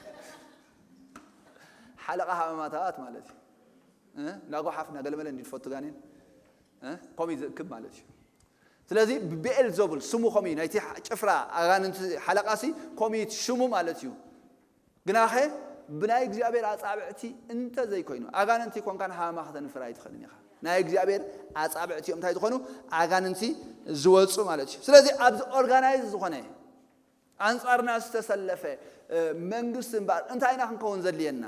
ሓለቓ ሃማታት ማለት እዩ። እ? ናጎሓፍ ናገለመለ እንዲ ዝፈቱ ጋኔን እ? ኮሚ ዝእክብ ማለት እዩ። ስለዚ ብቤኤልዞብል ስሙ ኮሚ ናይቲ ጭፍራ ኣጋንንቲ ሓለቃሲ ኮሚ ሽሙ ማለት እዩ። ግናኸ ብናይ እግዚኣብሔር ኣጻብዕቲ እንተ ዘይኮይኑ ኣጋንንቲ ኮንካን ሃማ ከተንፍር ኣይትኽእልን ኢኻ። ናይ እግዚኣብሔር ኣጻብዕቲ እዮም እንታይ ዝኾኑ? ኣጋንንቲ ዝወፁ ማለት እዩ። ስለዚ ኣብዚ ኦርጋናይዝ ዝኾነ ኣንጻርና ዝተሰለፈ መንግስቲ እምበኣር እንታይ ኢና ክንከውን ዘድልየና?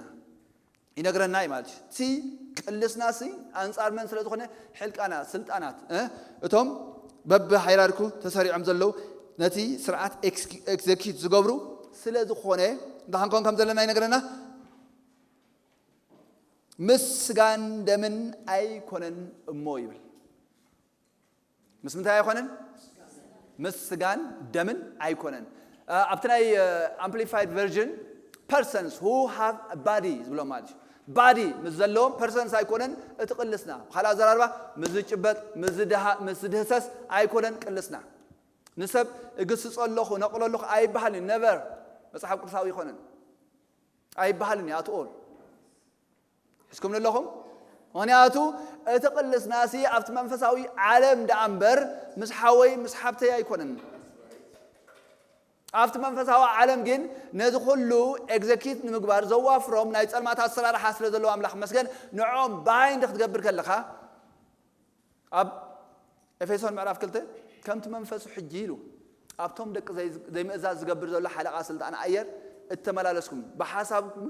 ይነግረና እዩ ማለት እዩ። እቲ ቅልስና ሲ ኣንጻር መን ስለ ዝኾነ? ሕልቃና ስልጣናት እቶም በብሃይራርኩ ተሰሪዖም ዘለዉ ነቲ ስርዓት ኤክዘኪዩት ዝገብሩ ስለ ዝኾነ እንታይ ክንከውን ከም ዘለና ይነግረና። ምስ ስጋን ደምን ኣይኮነን እሞ ይብል። ምስ ምንታይ ኣይኮነን? ምስ ስጋን ደምን ኣይኮነን። ኣብቲ ናይ ኣምፕሊፋይድ ቨርዥን persons who have body ዝብሎ ማለት እዩ። ባዲ ምስ ዘለዎም ፐርሰንስ ኣይኮነን እቲ ቅልስና። ብካልእ ኣዘራርባ ምስ ዝጭበጥ ምስ ዝድሃ- ምስ ዝድህሰስ ኣይኮነን ቅልስና። ንሰብ እግስጾ ኣለኹ ነቕሎ ኣለኹ ኣይበሃልን እዩ። ነቨር። መጽሓፍ ቅዱሳዊ ኣይኮነን። ኣይበሃልን እዩ ኣት ኦል። ሒዝኩም ኣለኹም? ምክንያቱ እቲ ቅልስናሲ ኣብቲ መንፈሳዊ ዓለም ደኣ እምበር ምስ ሓወይ ምስ ሓብተይ ኣይኮነን። ኣብቲ መንፈሳዊ ዓለም ግን ነዚ ኩሉ ኤግዘኪት ንምግባር ዘዋፍሮም ናይ ጸልማት ኣሰራርሓ ስለ ዘለዎ ኣምላኽ መስገን ንዕኦም ባይንድ ክትገብር ከለኻ ኣብ ኤፌሶን ምዕራፍ ክልተ ከምቲ መንፈሱ ሕጂ ኢሉ ኣብቶም ደቂ ዘይምእዛዝ ዝገብር ዘሎ ሓለቓ ስልጣን ኣየር እተመላለስኩም ብሓሳብኩም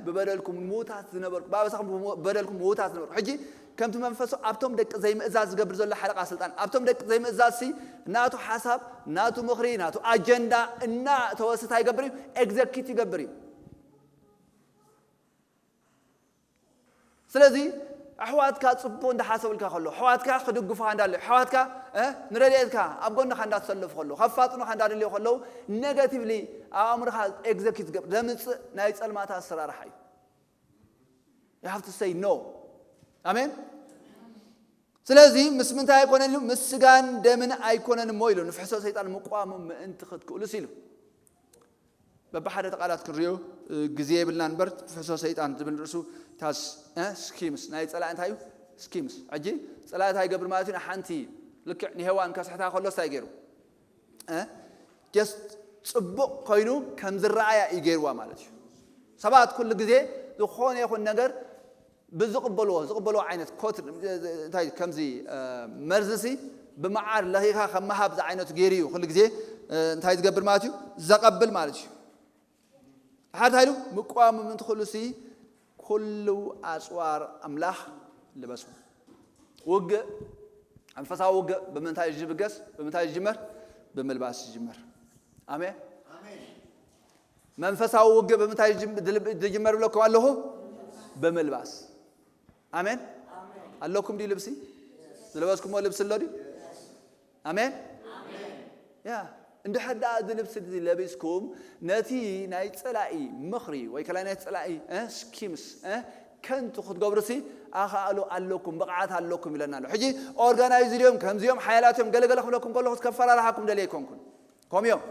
ብበደልኩም ምዉታት ዝነበርኩም ብኣበሳኹም ብበደልኩም ምዉታት ዝነበርኩም ሕጂ ከምቲ መንፈሱ ኣብቶም ደቂ ዘይምእዛዝ ዝገብር ዘሎ ሓለቓ ስልጣን ኣብቶም ደቂ ዘይምእዛዝ ሲ ናቱ ሓሳብ ናቱ ምኽሪ ናቱ ኣጀንዳ እና ተወስታ ይገብር እዩ ኤግዘኪት ይገብር እዩ። ስለዚ ኣሕዋትካ ጽቡቕ እንዳሓሰብልካ ከሎ ኣሕዋትካ ክድግፉኻ እንዳለ ኣሕዋትካ ንረድኤትካ ኣብ ጎንኻ እንዳተሰለፉ ከለዉ ከፋጥኑኻ እንዳደልዩ ከለዉ ኔጋቲቭሊ ኣብ ኣእምሮኻ ኤግዘኪት ዝገብር ዘምጽእ ናይ ጸልማት ኣሰራርሓ እዩ። You have to say no. ኣሜን። ስለዚ ምስ ምንታይ ኣይኮነን ኢሉ ምስ ስጋን ደምን ኣይኮነን እሞ ኢሉ ንፍሕሶ ሰይጣን ምቋሙ ምእንቲ ክትክእሉስ ኢሉ በብሓደ ተቓላት ክንሪኦ ግዜ የብልና እምበር ፍሕሶ ሰይጣን ዝብል ርእሱ ታስ ስኪምስ ናይ ፀላኢ እንታይ እዩ? ስኪምስ ሕጂ ፀላኢ እንታይ ይገብር ማለት እዩ ንሓንቲ ልክዕ ንሄዋን ከስሕታ ከሎ እንታይ ገይሩ ጀስት ፅቡቕ ኮይኑ ከም ዝረኣያ እዩ ገይርዋ ማለት እዩ። ሰባት ኩሉ ግዜ ዝኾነ ይኹን ነገር ብዝቕበልዎ ዝቕበልዎ ዓይነት ኮት እንታይ ከምዚ መርዝሲ ብመዓር ለኺኻ ከም መሃብ ዝዓይነቱ ገይሩ እዩ ኩሉ ግዜ እንታይ ዝገብር ማለት እዩ ዘቐብል ማለት እዩ። ሓደ ኢሉ ምቋሙ ምእንቲ ኩሉ ሲ ኩሉ ኣፅዋር ኣምላኽ ልበሱ። ውግእ መንፈሳዊ ውግእ ብምንታይ ዝብገስ ብምንታይ ዝጅመር? ብምልባስ ዝጅመር። ኣሜን። መንፈሳዊ ውግእ ብምንታይ ዝጅመር ብለኩም ኣለኹ? ብምልባስ። ኣሜን። ኣለኩም ድዩ ልብሲ? ዝለበስኩሞ ልብሲ ኣሎ ድዩ? ኣሜን። ያ እንድሕር ደኣ እዚ ልብሲ እዚ ለቢስኩም ነቲ ናይ ጸላኢ ምኽሪ ወይ ከላ ናይ ጸላኢ ስኪምስ ከንቱ ክትገብሩሲ ኣኽኣሉ ኣለኩም ብቕዓት ኣለኩም ኢለና ኣሎ። ሕጂ ኦርጋናይዝ ድዮም ከምዚኦም ሓያላት እዮም ገለገለ ክብለኩም ከለኹ ከፈራርሓኩም ደልየ ኣይኮንኩን። ከምኡ እዮም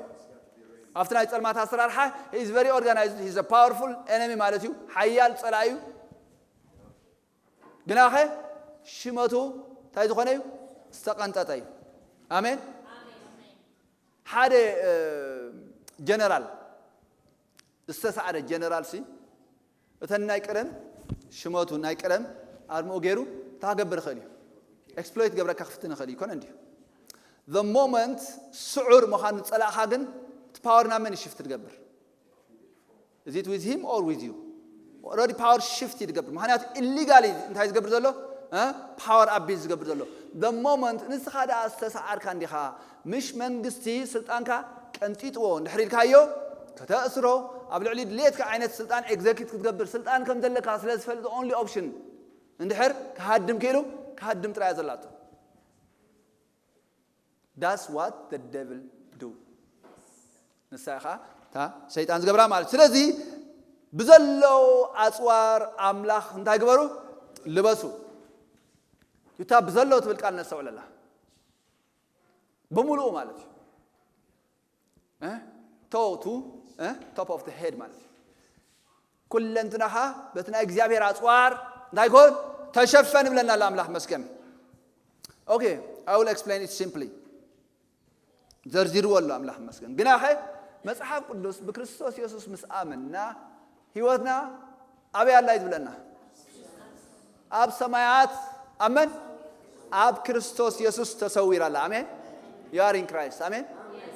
ኣብቲ ናይ ጸልማት ኣሰራርሓ is very organized is a powerful enemy ማለት እዩ። ሓያል ጸላኢ እዩ። ግናኸ ሽመቱ እንታይ ዝኾነ እዩ? ዝተቐንጠጠ እዩ። ኣሜን። ሓደ ጀነራል ዝተሳዕረ ጀነራል ሲ እተን ናይ ቀደም ሽመቱ ናይ ቀደም ኣርምኡ ገይሩ እንታይ ክገብር ይኽእል እዩ? ኤክስፕሎይት ገብረካ ክፍትን ይኽእል ይኮነ እንዲዩ። The moment ስዑር ምዃኑ ዝጸላእኻ ግን እቲ ፓወር ናብ መን ሽፍት ትገብር? Is it with him or with you? Already power shift ይገብር። ምክንያቱ ኢሊጋሊ እንታይ ዝገብር ዘሎ ፓወር ኣቢዝ ዝገብር ዘሎ። The moment ንስኻ ደኣ ዝተሰዓርካ እንዲኻ ምሽ መንግስቲ ስልጣንካ ቀንጢጥዎ እንድሕር ኢልካዮ ከተእስሮ ኣብ ልዕሊ ድሌትካ ዓይነት ስልጣን ኤግዘኪት ክትገብር ስልጣን ከም ዘለካ ስለ ዝፈልጥ only option እንድሕር ክሃድም ክኢሉ ክሃድም ጥራያ ዘላቶ። That's what the devil do. ንሳ ኢኻ እታ ሰይጣን ዝገብራ ማለት። ስለዚ ብዘለዉ ኣጽዋር ኣምላኽ እንታይ ግበሩ? ልበሱ። እታ ብዘለዉ ትብል ቃል ነስተውዕለላ። ብምሉኡ ማለት እዩ። እ? ቶ ቱ እ? ቶፕ ኦፍ ሄድ ማለት እዩ። ኩለንትናኻ በቲ ናይ እግዚኣብሔር ኣጽዋር እንታይ ኮን ተሸፈን ይብለና ኣሎ ኣምላኽ መስገን። Okay, I will explain it simply. ዘርዚርዎ ኣሎ ኣምላኽ መስገን። ግናኸ መጽሓፍ ቅዱስ ብክርስቶስ የሱስ ምስ ኣመንና ህይወትና ኣበይ ኣላ እዩ ዝብለና? ኣብ ሰማያት ኣመን። ኣብ ክርስቶስ የሱስ ተሰዊራ ኣላ። ኣሜን። You are in Christ. ኣሜን።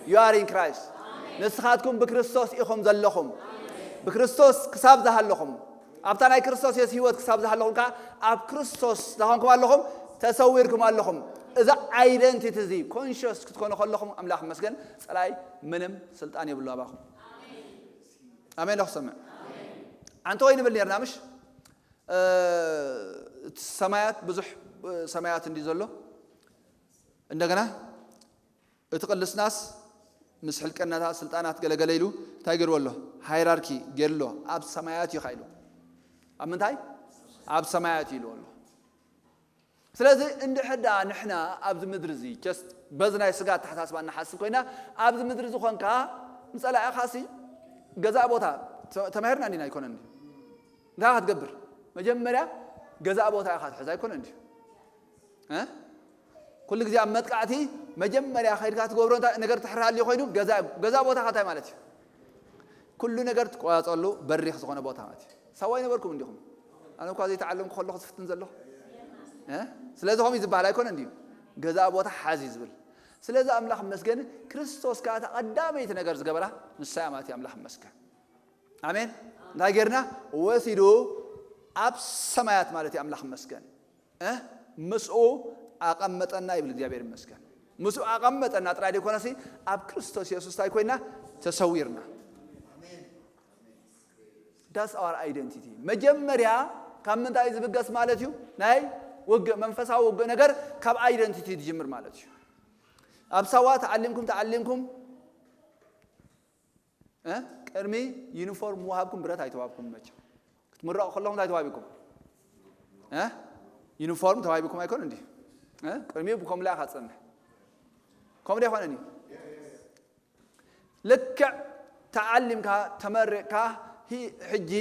You are in Christ. ንስኻትኩም ብክርስቶስ ኢኹም ዘለኹም። ብክርስቶስ ክሳብ ዝሃለኹም፣ ኣብታ ናይ ክርስቶስ የሱስ ህይወት ክሳብ ዝሃለኹም ከዓ ኣብ ክርስቶስ ዝኾንኩም ኣለኹም፣ ተሰዊርኩም ኣለኹም። እዛ ኣይደንቲቲ እዚ ኮንሽስ ክትኮኑ ከለኹም ኣምላኽ መስገን ጸላይ ምንም ስልጣን የብሉ ኣባኹም። ኣሜን። ዶ ክሰምዕ? ኣንተ ወይ ንብል ነርና ምሽ እቲ ሰማያት ብዙሕ ሰማያት እንዲ ዘሎ እንደገና እቲ ቅልስናስ ምስ ሕልቀናታት ስልጣናት ገለገለ ኢሉ እንታይ ገይርዎ ኣሎ? ሃይራርኪ ገይርሎ። ኣብ ሰማያት እዩ ኢሉ። ኣብ ምንታይ? ኣብ ሰማያት እዩ ኢልዎ ኣሎ። ስለዚ እንድሕር ደኣ ንሕና ኣብዚ ምድሪ እዚ just በዚ ናይ ስጋ ኣተሓሳስባ እንሓስብ ኮይና ኣብዚ ምድሪ እዚ ኮንካ ንጸላኢኻሲ ገዛእ ቦታ ተ- ተማሂርና እንዲና ኣይኮነን ድዩ? እንታይ ኢኻ ክትገብር? መጀመርያ ገዛእ ቦታ ኢኻ ትሕዝ ኣይኮነን ድዩ? እ? ኩሉ ግዜ ኣብ መጥቃዕቲ መጀመርያ ከይድካ ትገብሮ እንታይ ነገር ትሕራሊ ኮይኑ ገዛ ገዛ ቦታኻ እንታይ ማለት እዩ? ኩሉ ነገር ትቆጻጸሉ በሪኽ ዝኾነ ቦታ ማለት እዩ። ሳዋ ይነበርኩም እንዲኹም? ኣነ እኳ ዘይተዓለምኩ ከለኹ ዝፍትን ዘለኹ እ? ስለዚ ከምኡ ዝበሃል ኣይኮነ እንዲዩ ገዛ ቦታ ሓዚ ዝብል። ስለዚ ኣምላኽ መስገን ክርስቶስ ከዓ እታ ቀዳመይቲ ነገር ዝገበራ ንሳ እያ ማለት እዩ። ኣምላኽ መስገን ኣሜን። እንታይ ጌርና ወሲዱ ኣብ ሰማያት ማለት እዩ። ኣምላኽ መስገን እ? ምስኡ ኣቐመጠና ይብል እግዚኣብሔር ይመስገን። ምስኡ ኣቐመጠና ጥራይ ዘይኮነሲ ኣብ ክርስቶስ የሱስ እንታይ ኮይና ተሰዊርና። That's our identity። መጀመርያ ካብ ምንታይ ዝብገስ ማለት እዩ? ናይ ውግእ መንፈሳዊ ውግእ ነገር ካብ ኣይደንቲቲ ዝጅምር ማለት እዩ። ኣብ ሳዋ ተዓሊምኩም ተዓሊምኩም እ? ቅድሚ ዩኒፎርም ምውሃብኩም ብረት ኣይተዋብኩም መቸም ክትምረቑ ከለኹም እንታይ ተዋቢኩም እ? ዩኒፎርም ተዋቢኩም ኣይኮን እንዲ እ? ቅድሚኡ ብከምላ ኢኻ ትጸንሕ ከምኡ ዶ ኣይኮነን እዩ ልክዕ ተዓሊምካ ተመሪቕካ ሂ- ሕጂ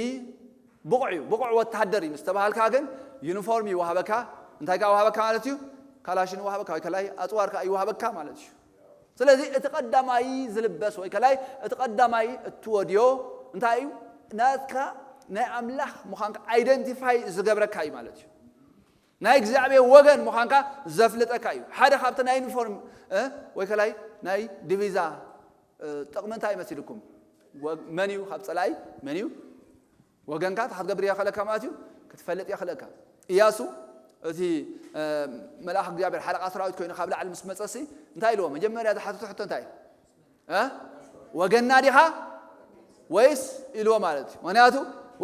ብቑዕ እዩ ብቑዕ ወታደር እዩ ምስ ተባሃልካ ግን ዩኒፎርም ይወሃበካ እንታይ ካ ወሃበካ ማለት እዩ ካላሽን ይወሃበካ ወይ ከላይ ኣፅዋር ካ ይወሃበካ ማለት እዩ ስለዚ እቲ ቀዳማይ ዝልበስ ወይ ከላይ እቲ ቀዳማይ እትወድዮ እንታይ እዩ ናትካ ናይ ኣምላኽ ምዃንካ ኣይደንቲፋይ ዝገብረካ እዩ ማለት እዩ ናይ እግዚኣብሔር ወገን ምዃንካ ዘፍልጠካ እዩ ሓደ ካብቲ ናይ ዩኒፎርም እ፣ ወይ ከላይ ናይ ዲቪዛ እ፣ ጥቕሚ እንታይ መሲልኩም ወ- መን እዩ ካብ ፀላኢ መን እዩ ወገንካ እንታይ ክትገብር የኽእለካ ማለት እዩ ክትፈልጥ የኽእለካ እያሱ እቲ እ፣ መልኣኽ እግዚኣብሔር ሓለቓ ሰራዊት ኮይኑ ካብ ላዕሊ ምስ መፀሲ እንታይ ኢልዎ መጀመርያ ዝሓተቶ ሕቶ እንታይ እዩ እ? ወገንና ዲኻ ወይስ ኢልዎ ማለት እዩ ምክንያቱ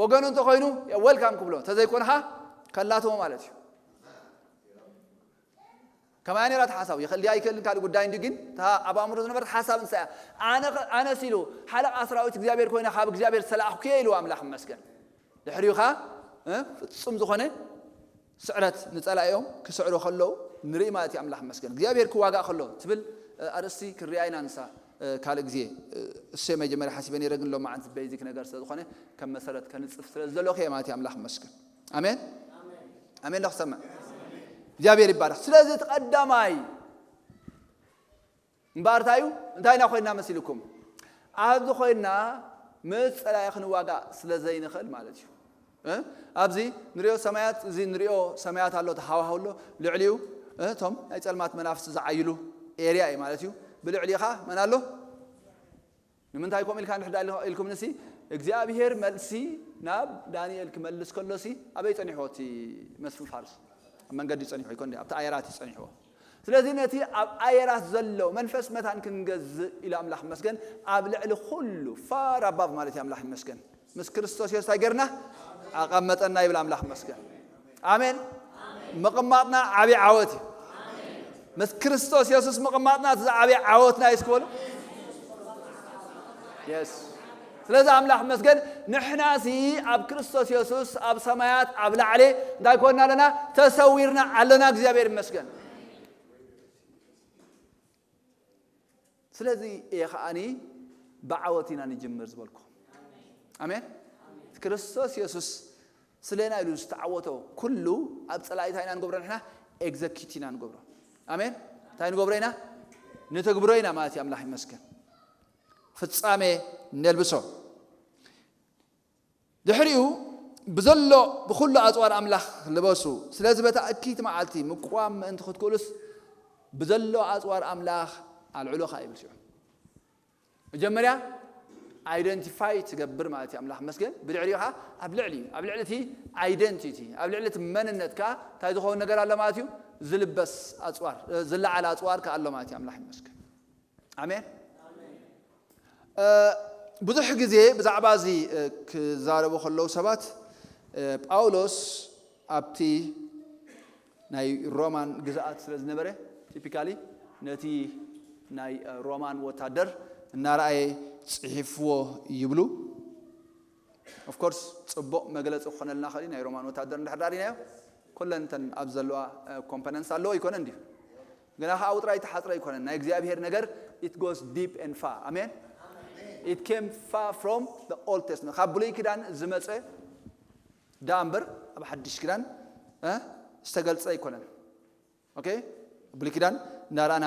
ወገኑ እንተኮይኑ ወልካም ክብሎ እንተዘይኮንካ ከላትዎ ማለት እዩ ከማያ ነራ ሓሳብ ይኽእል ድያ ኣይክእልን ካልእ ጉዳይ እንዲ ግን እታ ኣብ ኣእምሮ ዝነበረት ሓሳብ እንሳ እያ ኣነ ኣነስ ኢሉ ሓለቃ ሰራዊት እግዚኣብሔር ኮይነ ካብ እግዚኣብሔር ዝተለኣኽኩ እየ ኢልዎ ኣምላኽ መስገን ድሕሪኡ ኸዓ እ፣ ፍጹም ዝኾነ ስዕረት ንጸላኢኦም ክስዕሩ ከለዉ ንርኢ ማለት እዩ ኣምላኽ መስገን እግዚኣብሔር ክዋጋእ ከሎ ትብል እ፣ ኣርእስቲ ክርያ ኢና ንሳ እ፣ ካልእ ግዜ እ፣ እሰይ መጀመርያ ሓሲበ ነይረ ግን ሎማዓንቲ ቤዚክ ነገር ስለ ዝኾነ ከም መሰረት ከንጽፍ ስለ ዝደለኹ እየ ማለት እዩ ኣምላኽ መስገን ኣሜን ኣሜን ዶ ክሰምዕ እግዚኣብሔር ይባረኽ ስለዚ እቲ ቀዳማይ እምበኣር እንታይ እዩ እንታይ ኢና ኮይንና መሲልኩም ኣብዚ ኮይንና ምስ ፀላኢ ክንዋጋእ ስለ ዘይንኽእል ማለት እዩ እ? ኣብዚ ንሪኦ ሰማያት እዚ ንሪኦ ሰማያት ኣሎ ተሃዋህው ኣሎ ልዕሊኡ እ? እቶም ናይ ፀልማት መናፍስቲ ዝዓይሉ ኤርያ እዩ ማለት እዩ ብልዕሊኻ መን ኣሎ ንምንታይ ከምኡ ኢልካ ንሕዳ ኢልኩም ንሲ እግዚኣብሄር መልሲ ናብ ዳንኤል ክመልስ ከሎሲ ኣበይ ፀኒሕዎ እቲ መስፍን ፋርስ ኣብ መንገዲ ፀኒሑ ይኮን ኣብቲ ኣየራት እዩ ፀኒሕዎ ስለዚ ነቲ ኣብ ኣየራት ዘሎ መንፈስ መታን ክንገዝእ ኢሉ ኣምላኽ ይመስገን ኣብ ልዕሊ ኩሉ ፋር ኣባብ ማለት እዩ ኣምላኽ ይመስገን ምስ ክርስቶስ የሱስ እንታይ ገርና ኣቐመጠና ይብል ኣምላኽ ይመስገን ኣሜን ምቕማጥና ዓብዪ ዓወት እዩ ምስ ክርስቶስ የሱስ ምቕማጥና እቲ ዝዓብየ ዓወትና እዩ እስክበሉ የስ ስለዚ ኣምላኽ መስገን ንሕናሲ ኣብ ክርስቶስ የሱስ ኣብ ሰማያት ኣብ ላዕሊ እንታይ ኮንና ኣለና ተሰዊርና ኣለና እግዚኣብሔር ይመስገን ስለዚ እየ ከዓኒ ብዓወት ኢና ንጅምር ዝበልኩ ኣሜን ክርስቶስ የሱስ ስለና ኢሉ ዝተዓወቶ ኩሉ ኣብ ፀላኢ እንታይ ኢና ንገብሮ ንሕና ኤግዘኪት ኢና ንገብሮ ኣሜን እንታይ ንገብሮ ኢና ንተግብሮ ኢና ማለት እዩ ኣምላኽ ይመስገን ፍጻሜ ነልብሶ ድሕሪኡ ብዘሎ ብኹሉ ኣጽዋር ኣምላኽ ልበሱ፣ ስለዚ በታ እኪይቲ መዓልቲ ምቅዋም ምእንቲ ክትክእሉስ ብዘሎ ኣጽዋር ኣምላኽ ኣልዕሉኻ ይብል። ሽዑ መጀመርያ ኣይደንቲፋይ ትገብር ማለት እዩ። ኣምላኽ መስገን ብድሕሪኡ ከዓ ኣብ ልዕሊ ኣብ ልዕሊ እቲ ኣይደንቲቲ ኣብ ልዕሊ እቲ መንነትካ እንታይ ዝኸውን ነገር ኣሎ ማለት እዩ። ዝልበስ ኣፅዋር ዝለዓል ኣፅዋር ከዓ ኣሎ ማለት እዩ። ኣምላኽ ይመስገን። ኣሜን። ብዙሕ ግዜ ብዛዕባ እዚ ክዛረቡ ከለዉ ሰባት ጳውሎስ ኣብቲ ናይ ሮማን ግዝኣት ስለ ዝነበረ ቲፒካሊ ነቲ ናይ ሮማን ወታደር እናረኣየ ፅሒፍዎ ይብሉ። ኦፍኮርስ ፅቡቕ መግለፂ ክኾነልና ኽእል ናይ ሮማን ወታደር እንድሕር ዳሪናዮ ኩለን ተን ኣብ ዘለዋ ኮምፖነንስ ኣለዎ ይኮነ እንዲሁ ግና ከዓ ውጥራይ ተሓፅረ ይኮነን ናይ እግዚኣብሔር ነገር it goes deep and far ኣሜን። It came far from the Old Testament ካብ ብሉይ ኪዳን ዝመፀ ዳ እምበር ኣብ ሓድሽ ኪዳን ዝተገልፀ ኣይኮነን። ኦኬ ብሉይ ኪዳን እንዳረኣና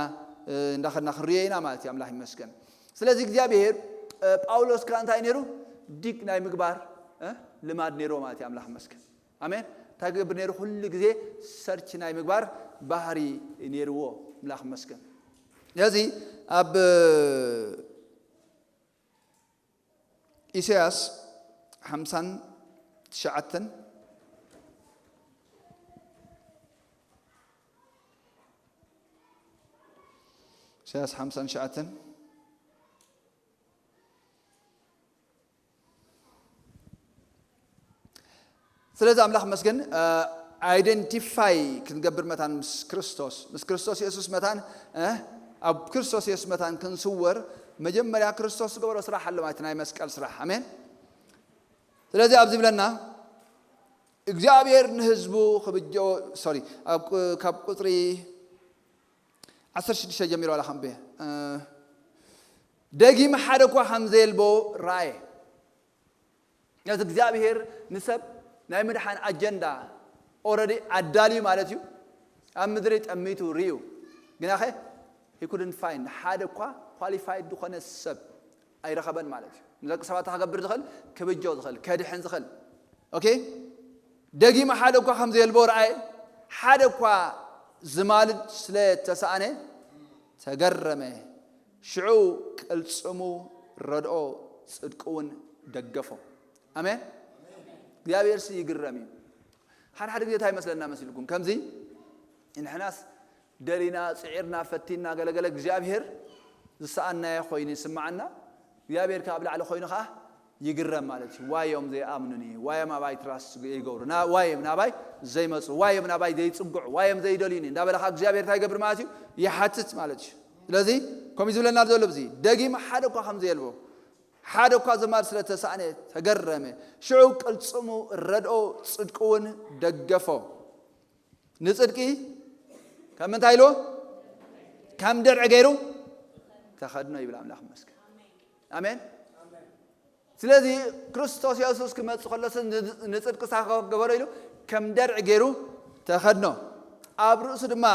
እንዳኸድና ክንርዮ ኢና ማለት እዩ። ኣምላኽ ይመስገን። ስለዚ እግዚኣብሔር ጳውሎስ ከዓ እንታይ ነይሩ? ዲግ ናይ ምግባር ልማድ ነይርዎ ማለት እዩ። ኣምላኽ ይመስገን። ኣሜን። እንታይ ገብር ነይሩ? ኩሉ ግዜ ሰርች ናይ ምግባር ባህሪ ነይርዎ። ኣምላኽ ይመስገን። ስለዚ ኣብ ኢሳያስ ሓምሳን ትሽዓተን ኢሳያስ ሓምሳን ትሽዓተን ስለዚ ኣምላኽ መስገን ኣይደንቲፋይ ክንገብር መታን ምስ ክርስቶስ ምስ ክርስቶስ የሱስ መታን ኣብ ክርስቶስ የሱስ መታን ክንስወር መጀመርያ ክርስቶስ ዝገበሮ ስራሕ ኣሎ ማለት ናይ መስቀል ስራሕ ኣሜን። ስለዚ ኣብዚ ብለና እግዚኣብሔር ንህዝቡ ክብጀ ሶሪ ካብ ቁፅሪ ዓሰርተ ሽዱሽተ ጀሚሩ ኣላ ከንብየ ደጊም ሓደ እኳ ከም ዘየልቦ ረኣየ። ነዚ እግዚኣብሔር ንሰብ ናይ ምድሓን ኣጀንዳ ኦረዲ ኣዳልዩ ማለት እዩ። ኣብ ምድሪ ጠሚቱ ርእዩ ግናኸ he couldn't find ሓደ እኳ ኳሊፋይድ ዝኾነ ሰብ ኣይረኸበን ማለት እዩ። ንደቂ ሰባት ክገብር ዝኽእል ክብጆ ዝኽእል ከድሕን ዝኽእል ኦኬ። ደጊመ ሓደ እኳ ከም ዘየልቦ ረኣየ፣ ሓደ እኳ ዝማልድ ስለ ተሳእነ ተገረመ። ሽዑ ቅልጽሙ ረድኦ፣ ጽድቁ እውን ደገፎ። ኣሜን። እግዚኣብሔር ሲ ይግረም እዩ። ሓደ ሓደ ግዜ እንታይ ይመስለና መሲልኩም? ከምዚ ንሕናስ ደሊና፣ ጽዒርና፣ ፈቲና ገለገለ እግዚኣብሔር ዝሰኣናዮ ኮይኑ ይስምዓና። እግዚኣብሔር ካብ ላዕሊ ኮይኑ ከዓ ይግረም ማለት እዩ። ዋይ እዮም ዘይኣምኑኒ፣ ዋይ እዮም ኣባይ ትራስ ይገብሩ፣ ና- ዋይ እዮም ናባይ ዘይመፁ፣ ዋይ እዮም ናባይ ዘይፅግዑ፣ ዋይ እዮም ዘይደልዩኒ እንዳበለ ከዓ እግዚኣብሔር እንታይ ይገብር ማለት እዩ? ይሓትት ማለት እዩ። ስለዚ ከምኡ ዝብለና ዘሎ ብዚ ደጊም ሓደ እኳ ከም ዘየልቦ ሓደ እኳ ዘማር ስለ ተሳእነ ተገረመ። ሽዑ ቅልፅሙ ረድኦ፣ ፅድቁ እውን ደገፎ። ንፅድቂ ከም ምንታይ ኢልዎ? ከም ደርዒ ገይሩ ተኸድኖ ይብል ኣምላኽ ይመስገን። ኣሜን። ስለዚ ክርስቶስ የሱስ ክመጽእ ከሎስ ንፅድቂ ሳኸ ገበሮ ኢሉ ከም ደርዒ ገይሩ ተኸድኖ። ኣብ ርእሱ ድማ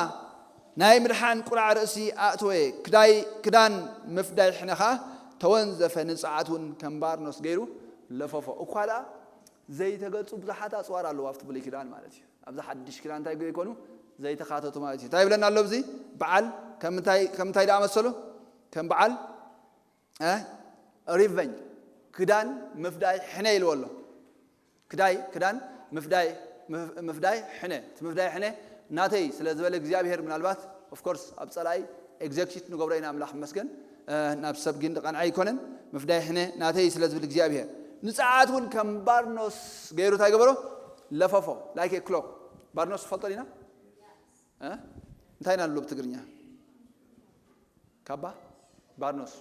ናይ ምድሓን ቁራዕ ርእሲ ኣእተወ። ክዳይ ክዳን ምፍዳይ ሕነ ኸኣ ተወንዘፈ፣ ንጽዓት እውን ከም ባርኖስ ገይሩ ለፈፎ። እኳ ደኣ ዘይተገልጹ ብዙሓት ኣጽዋር ኣለዉ ኣብቲ ብሉይ ኪዳን ማለት እዩ። ኣብዚ ሓድሽ ኪዳን እንታይ ዘይኮኑ ዘይተኻተቱ ማለት እዩ። እንታይ ይብለና ኣሎ ኣብዚ በዓል ከም እንታይ ከም እንታይ ደኣ መሰሉ ከም በዓል እ ሪቨንጅ ክዳን ምፍዳይ ሕነ ኢልዎ ኣሎ። ክዳይ ክዳን ምፍዳይ ምፍ- ምፍዳይ ሕነ እቲ ምፍዳይ ሕነ ናተይ ስለ ዝበለ እግዚኣብሔር ምናልባት ኦፍኮርስ ኣብ ጸላኢ ኤግዜክዩት ንገብሮ ኢና ኣምላኽ ይመስገን እ፣ ናብ ሰብ ግን ዝቐንዐ ኣይኮነን። ምፍዳይ ሕነ ናተይ ስለ ዝብል እግዚኣብሔር ንጽዓት እውን ከም ባርኖስ ገይሩ እንታይ ገበሮ ለፈፎ ላይክ ክሎክ ባርኖስ ትፈልጦ ዲና እ? እንታይ ኢና ንብሎ ብትግርኛ ካባ ባርኖስ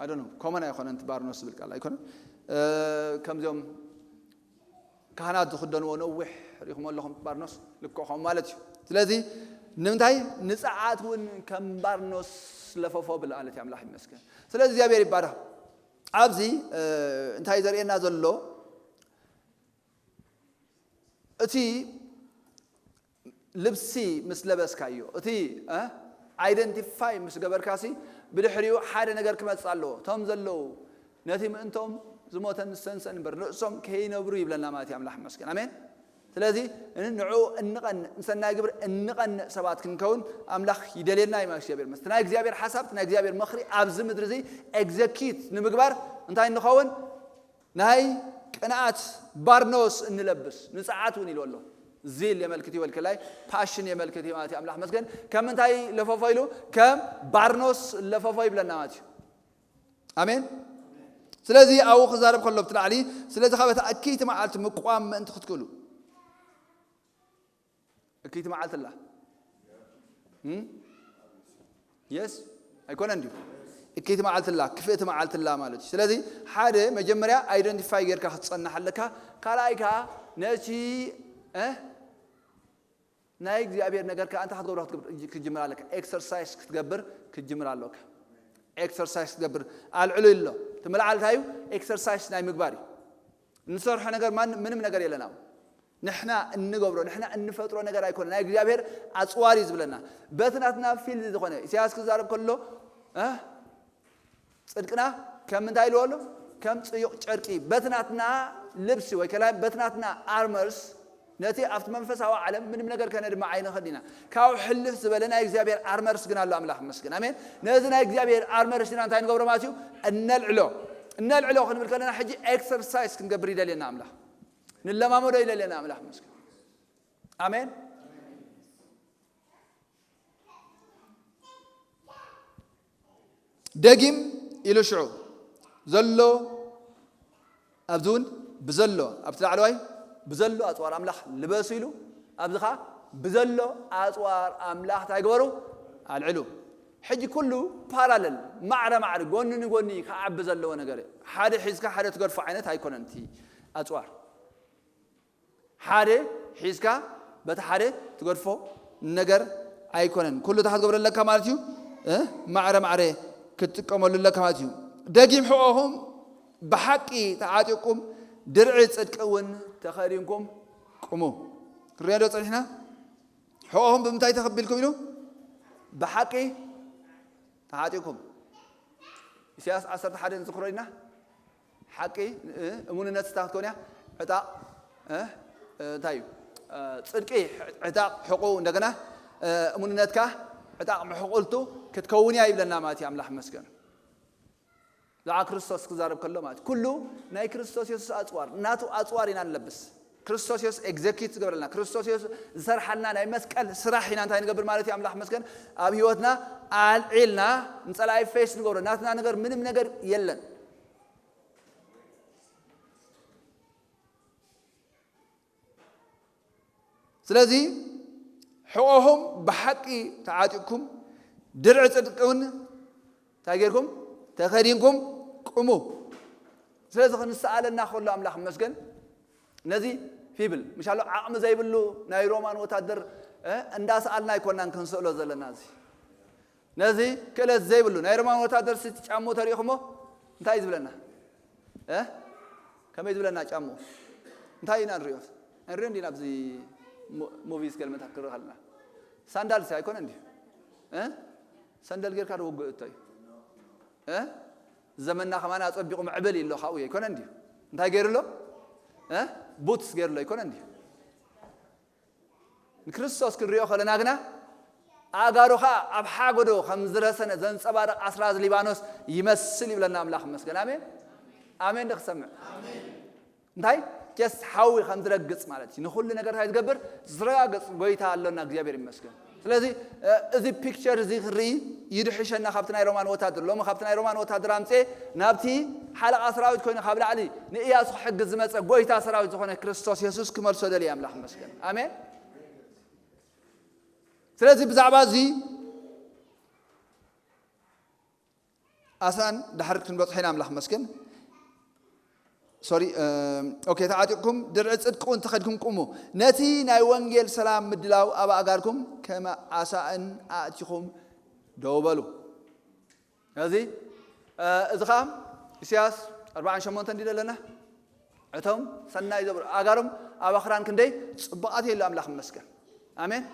ኣዶኖ ኮመን ኣይኮነን እቲ ባርኖስ ዝብል ቃል ኣይኮነን እ፣ ከምዚኦም ካህናት ዝክደንዎ ነዊሕ ሪኹም ኣለኹም ባርኖስ ልክዖም ማለት እዩ። ስለዚ ንምንታይ ንፅዓት እውን ከም ባርኖስ ለፈፎ ብል ማለት እዩ ኣምላኽ ይመስገን። ስለዚ እግዚኣብሔር ይባረኽ። ኣብዚ እ፣ እንታይ ዘርእየና ዘሎ እቲ ልብሲ ምስ ለበስካዮ እቲ ኣይደንቲፋይ ምስ ገበርካሲ ብድሕሪኡ ሓደ ነገር ክመፅእ ኣለዎ። እቶም ዘለዉ ነቲ ምእንቶም ዝሞተ ንሰንሰን እምበር ንርእሶም ከይነብሩ ይብለና ማለት እዩ ኣምላኽ ይመስገን። ኣሜን። ስለዚ ንዑ እንቐንእ፣ ንሰናይ ግብር እንቐንእ ሰባት ክንከውን ኣምላኽ ይደልየና እዩ ማለት እግዚኣብሔር ይመስገን። ናይ እግዚኣብሔር ሓሳብ፣ ናይ እግዚኣብሔር ምኽሪ ኣብዚ ምድሪ እዚ ኤግዘኪት ንምግባር እንታይ እንኸውን? ናይ ቅንኣት ባርኖስ እንለብስ፣ ንጽዓት እውን ኢሉ ኣሎ። ዚል የመልክት ይበል ከላይ ፓሽን የመልክት ማለት እዩ ኣምላኽ መስገን። ከም እንታይ ለፈፎ ኢሉ? ከም ባርኖስ ለፈፎ ይብለና ማለት እዩ። ኣሜን። ስለዚ ኣብኡ ክዛረብ ከሎ ብቲ ላዕሊ ስለዚ ካብ እታ እክይቲ መዓልቲ ምቋም ምእንቲ ክትክእሉ። እክይቲ መዓልቲ ኣላ። የስ ኣይኮነን ድዩ? እክይቲ መዓልቲ ኣላ፣ ክፍእቲ መዓልቲ ኣላ ማለት እዩ። ስለዚ ሓደ መጀመርያ ኣይደንቲፋይ ጌርካ ክትጸንሕ ኣለካ። ካልኣይ ከኣ ነቲ እ ናይ እግዚኣብሔር ነገር ከኣ እንታይ ክትገብሮ ክትገብር- ክትጅምር ኣለካ? ኤክሰርሳይስ ክትገብር ክትጅምር ኣለካ። ኤክሰርሳይስ ክትገብር ኣልዕሉ ኣሎ። እቲ ምልዓል እንታይ እዩ? ኤክሰርሳይስ ናይ ምግባር እዩ። እንሰርሖ ነገር ማን ምንም ነገር የለን ኣብኡ። ንሕና እንገብሮ ንሕና እንፈጥሮ ነገር ኣይኮነ ናይ እግዚኣብሔር ኣፅዋር እዩ ዝብለና። በቲ ናትና ፊልድ ዝኾነ ኢሳያስ ክዛረብ ከሎ እ? ጽድቅና ከም እንታይ ኢልዎ ኣሎ? ከም ጽዩቕ ጨርቂ በቲ ናትና ልብሲ ወይ ከላይ በቲ ናትና ኣርመርስ ነቲ ኣብቲ መንፈሳዊ ዓለም ምንም ነገር ከነድማ ኣይንኽእል ኢና። ካብኡ ሕልፍ ዝበለ ናይ እግዚኣብሔር ኣርመርስ ግን ኣሎ ኣምላኽ ይመስገን። ኣሜን። ነዚ ናይ እግዚኣብሔር ኣርመርስ ኢና እንታይ ንገብሮ ማለት እዩ? እነልዕሎ። እነልዕሎ ክንብል ከለና ሕጂ ኤክሰርሳይዝ ክንገብር ይደልየና ኣምላኽ። ንለማመዶ ይደልየና ኣምላኽ ይመስገን። ኣሜን። ደጊም ኢሉ ሽዑ ዘሎ ኣብዚ እውን ብዘሎ ኣብቲ ላዕለዋይ ብዘሎ ኣፅዋር ኣምላኽ ልበሱ ኢሉ ኣብዚ ኸዓ ብዘሎ ኣፅዋር ኣምላኽ እንታይ ግበሩ ኣልዕሉ። ሕጂ ኩሉ ፓራለል ማዕረ ማዕረ ጎኒ ንጎኒ ክዓቢ ዘለዎ ነገር እዩ። ሓደ ሒዝካ ሓደ ትገድፎ ዓይነት ኣይኮነን እቲ ኣፅዋር። ሓደ ሒዝካ በቲ ሓደ ትገድፎ ነገር ኣይኮነን። ኩሉ እንታይ ክትገብሮ ኣለካ ማለት እዩ? እ? ማዕረ ማዕረ ክትጥቀመሉ ኣለካ ማለት እዩ። ደጊም ሕቖኹም ብሓቂ ተዓጢቕኩም ድርዒ ጽድቂ እውን ተኸዲንኩም ቁሙ። ክንሪኦ ዶ ጸኒሕና? ሕቖኹም ብምንታይ ተኸቢልኩም ኢሉ? ብሓቂ ተዓጢቕኩም። ኢሳያስ ዓሰርተ ሓደ ንዝክሮ ኢና። ሓቂ እ፣ እሙንነት ስታ ክትከውን እያ። ዕጣቕ እ፣ እ፣ እንታይ እዩ? እ፣ ጽድቂ ዕጣቕ ሕቑ እንደገና እ፣ እሙንነትካ ዕጣቕ ምሕቑልቱ ክትከውን እያ ይብለና ማለት እዩ። ኣምላኽ ይመስገን። ብዛዕባ ክርስቶስ ክዛረብ ከሎ ማለት ኩሉ ናይ ክርስቶስ የሱስ ኣጽዋር ናቱ ኣጽዋር ኢና ንለብስ። ክርስቶስ የሱስ ኤግዘኪት ዝገበረልና ክርስቶስ የሱስ ዝሰርሓልና ናይ መስቀል ስራሕ ኢና እንታይ ንገብር ማለት እዩ። ኣምላኽ ይመስገን ኣብ ህይወትና ኣልዒልና ንጸላኢ ፌስ ንገብሮ ናትና ነገር ምንም ነገር የለን። ስለዚ ሕቖኹም ብሓቂ ተዓጢቕኩም ድርዒ ጽድቂ እውን እንታይ ጌርኩም ተኸዲንኩም ቁሙ። ስለዚ ክንሰኣለና ከሎ ኣምላኽ ይመስገን ነዚ ፊብል ምሻሎ ዓቕሚ ዘይብሉ ናይ ሮማን ወታደር እ፣ እንዳሰኣልና ኣይኮናን ክንስእሎ ዘለና እዚ ነዚ ክእለት ዘይብሉ ናይ ሮማን ወታደር ስቲ ጫሙ ተሪእኹሞ እንታይ እዩ ዝብለና እ? ከመይ ዝብለና ጫሙ እንታይ ኢና ንሪኦ ንሪኦ እንዲና ኣብዚ ሙቪስ ገልመታት ክርኢ ከለና ሳንዳል ሲ ኣይኮነ እንዲ እ? ሰንደል ጌርካ ዶ ውግእ እቶ እዩ እ? ዘመንና ከማን ኣጸቢቑ ምዕብል ኢሎ ካብኡ ኣይኮነ እንዲ እንታይ ገይሩ ኣሎ እ? ቡትስ ገይሩ ኣሎ ኣይኮነ እንዲ ንክርስቶስ ክንሪኦ ከለና ግና ኣእጋሩ ኸኣ ኣብ ሓጎዶ ከም ዝረሰነ ዘንጸባርቕ ኣስራዝ ሊባኖስ ይመስል ይብለና ኣምላኽ ይመስገን። ኣሜን ኣሜን። ዶ ክሰምዕ እንታይ ጀስት ሓዊ ከም ዝረግጽ ማለት እዩ። ንኹሉ ነገር እንታይ ዝገብር ዝረጋግጽ ጎይታ ኣሎና። እግዚኣብሔር ይመስገን። ስለዚ እዚ ፒክቸር እዚ ክርኢ ይድሕሸና ካብቲ ናይ ሮማን ወታደር ሎሚ ካብቲ ናይ ሮማን ወታደር ኣምፅኤ ናብቲ ሓለቓ ሰራዊት ኮይኑ ካብ ላዕሊ ንእያሱ ክሕግዝ ዝመፀ ጎይታ ሰራዊት ዝኾነ ክርስቶስ የሱስ ክመልሶ ደልየ ኣምላኽ ይመስገን። ኣሜን። ስለዚ ብዛዕባ እዚ ኣሳን ድሕር ክንበፅሖ ኢና ኣምላኽ ይመስገን። ሶሪ ኦኬ ተዓጢቕኩም ድርዒ ፅድቂ እውን ተኸድኩም ቁሙ። ነቲ ናይ ወንጌል ሰላም ምድላው ኣብ ኣእጋርኩም ከም ዓሳእን ኣእቲኹም ደው በሉ። እዚ እዚ ኸዓ ኢሳያስ ኣርባዓን ሸሞንተን እንዲ ዘለና እቶም ሰናይ ዘብሩ ኣእጋሮም ኣብ ኣኽራን ክንደይ ፅቡቓት የሉ ኣምላኽ ይመስገን። ኣሜን።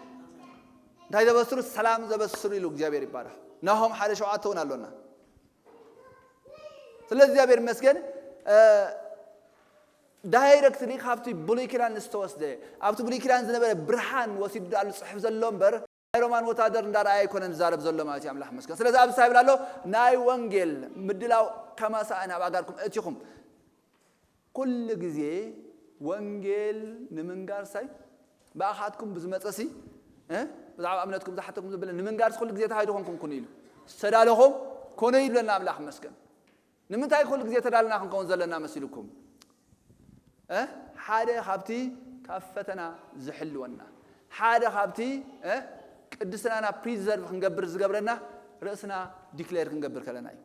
እንታይ ዘበስሩ ሰላም ዘበስሩ ኢሉ እግዚኣብሔር ይባረኽ። ናሆም ሓደ ሸውዓተ እውን ኣሎና። ስለ እግዚኣብሔር ይመስገን። ዳይረክትሊ ካብቲ ብሉይ ኪዳን ዝተወስደ፣ ኣብቲ ብሉይ ኪዳን ዝነበረ ብርሃን ወሲዱ ዳኣሉ ጽሑፍ ዘሎ እምበር ናይ ሮማን ወታደር እንዳረኣየ ኣይኮነን ዝዛረብ ዘሎ ማለት እዩ። ኣምላኽ መስገን። ስለዚ ኣብዚ እንታይ ይብል ኣሎ? ናይ ወንጌል ምድላው ከመሳእን ኣብ ኣጋርኩም እቲኹም። ኩሉ ግዜ ወንጌል ንምንጋር ሳይ ብኣኻትኩም ብዝመፀ ሲ ብዛዕባ እምነትኩም ዝሓተኩም ዘበለ ንምንጋር ኩሉ ግዜ ተሃይዱ ኮንኩም ኩኑ ኢሉ ዝተዳለኹም ኮነ ይብለና ኣምላኽ መስገን። ንምንታይ ኩሉ ግዜ ተዳልና ክንከውን ዘለና መሲልኩም? ሓደ ካብቲ ካብ ፈተና ዝሕልወና፣ ሓደ ካብቲ ቅድስናና ፕሪዘርቭ ክንገብር ዝገብረና ርእስና ዲክሌር ክንገብር ከለና እዩ።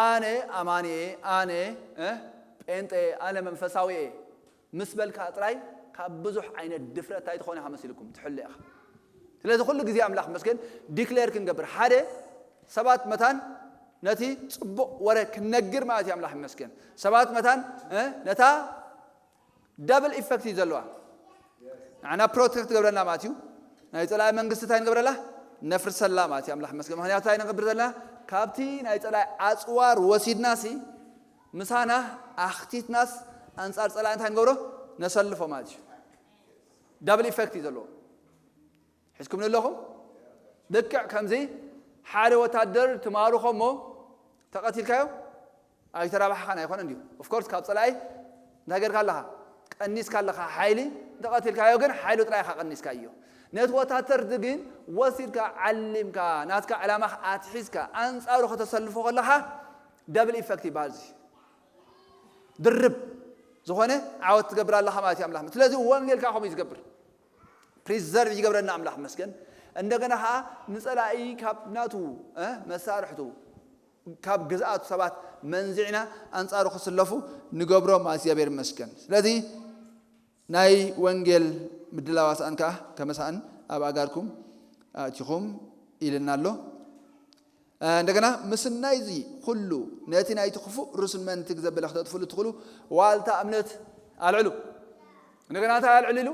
ኣነ ኣማንየ፣ ኣነ ጴንጤ፣ ኣነ መንፈሳዊ እየ ምስ በልካ ጥራይ ካብ ብዙሕ ዓይነት ድፍረት እንታይ ትኾን ኢኻ መሲልኩም ትሕሉ ኢኻ። ስለዚ ኩሉ ግዜ ኣምላኽ መስገን ዲክሌር ክንገብር ሓደ ሰባት መታን ነቲ ጽቡቕ ወረ ክንነግር ማለት እዩ። ኣምላኽ ይመስገን ሰባት መታን ነታ ዳብል ኢፈክት እዩ ዘለዋ። ንዓና ፕሮቴክት ትገብረና ማለት እዩ። ናይ ጸላኢ መንግስቲ እንታይ ንገብረላ? ነፍርሰላ ማለት እዩ። ኣምላኽ መስገን ምክንያቱ እንታይ ንገብር ዘለና? ካብቲ ናይ ጸላኢ ኣጽዋር ወሲድናሲ ምሳና ኣኽቲትናስ ኣንጻር ጸላኢ እንታይ ንገብሮ? ነሰልፎ ማለት እዩ። ዳብል ኢፈክት እዩ ዘለዎ። ሒዝኩም ኣለኹም? ልክዕ ከምዚ ሓደ ወታደር ትማርኾ እሞ ተቐቲልካዮ ኣይተራባሕኻን ኣይኮነ እንዲዩ። ኦፍኮርስ ካብ ጸላኢ እንታይ ገርካ ኣለኻ? ቀኒስካ ኣለኻ ሓይሊ። እንተቐቲልካዮ ግን ሓይሉ ጥራይ ኢኻ ቀኒስካዮ። ነቲ ወታደር ግን ወሲድካ ዓሊምካ ናትካ ዕላማኻ ኣትሒዝካ ኣንጻሩ ከተሰልፎ ከለኻ ደብል ኢፈክት ይበሃል። እዚ ድርብ ዝኾነ ዓወት ትገብር ኣለኻ ማለት እዩ ኣምላኽ። ስለዚ ወንጌል ከዓ ከምኡ እዩ ዝገብር። ፕሪዘርቭ ይገብረና ኣምላኽ መስገን። እንደገና ከዓ ንጸላኢ ካብ ናቱ መሳርሕቱ ካብ ግዝኣቱ ሰባት መንዚዕና ኣንጻሩ ክስለፉ ንገብሮ ማለት እግዚኣብሔር ይመስገን። ስለዚ ናይ ወንጌል ምድላው ኣስኣን ከዓ ከመሳእን ኣብ ኣጋርኩም ኣእቲኹም ኢልና ኣሎ። እንደገና ምስናይ እዚ ኩሉ ነቲ ናይቲ ክፉእ ርሱን መንትግ ዘበለ ክተጥፍሉ ትኽእሉ ዋልታ እምነት ኣልዕሉ። እንደገና እንታይ ኣልዕሉ ኢሉ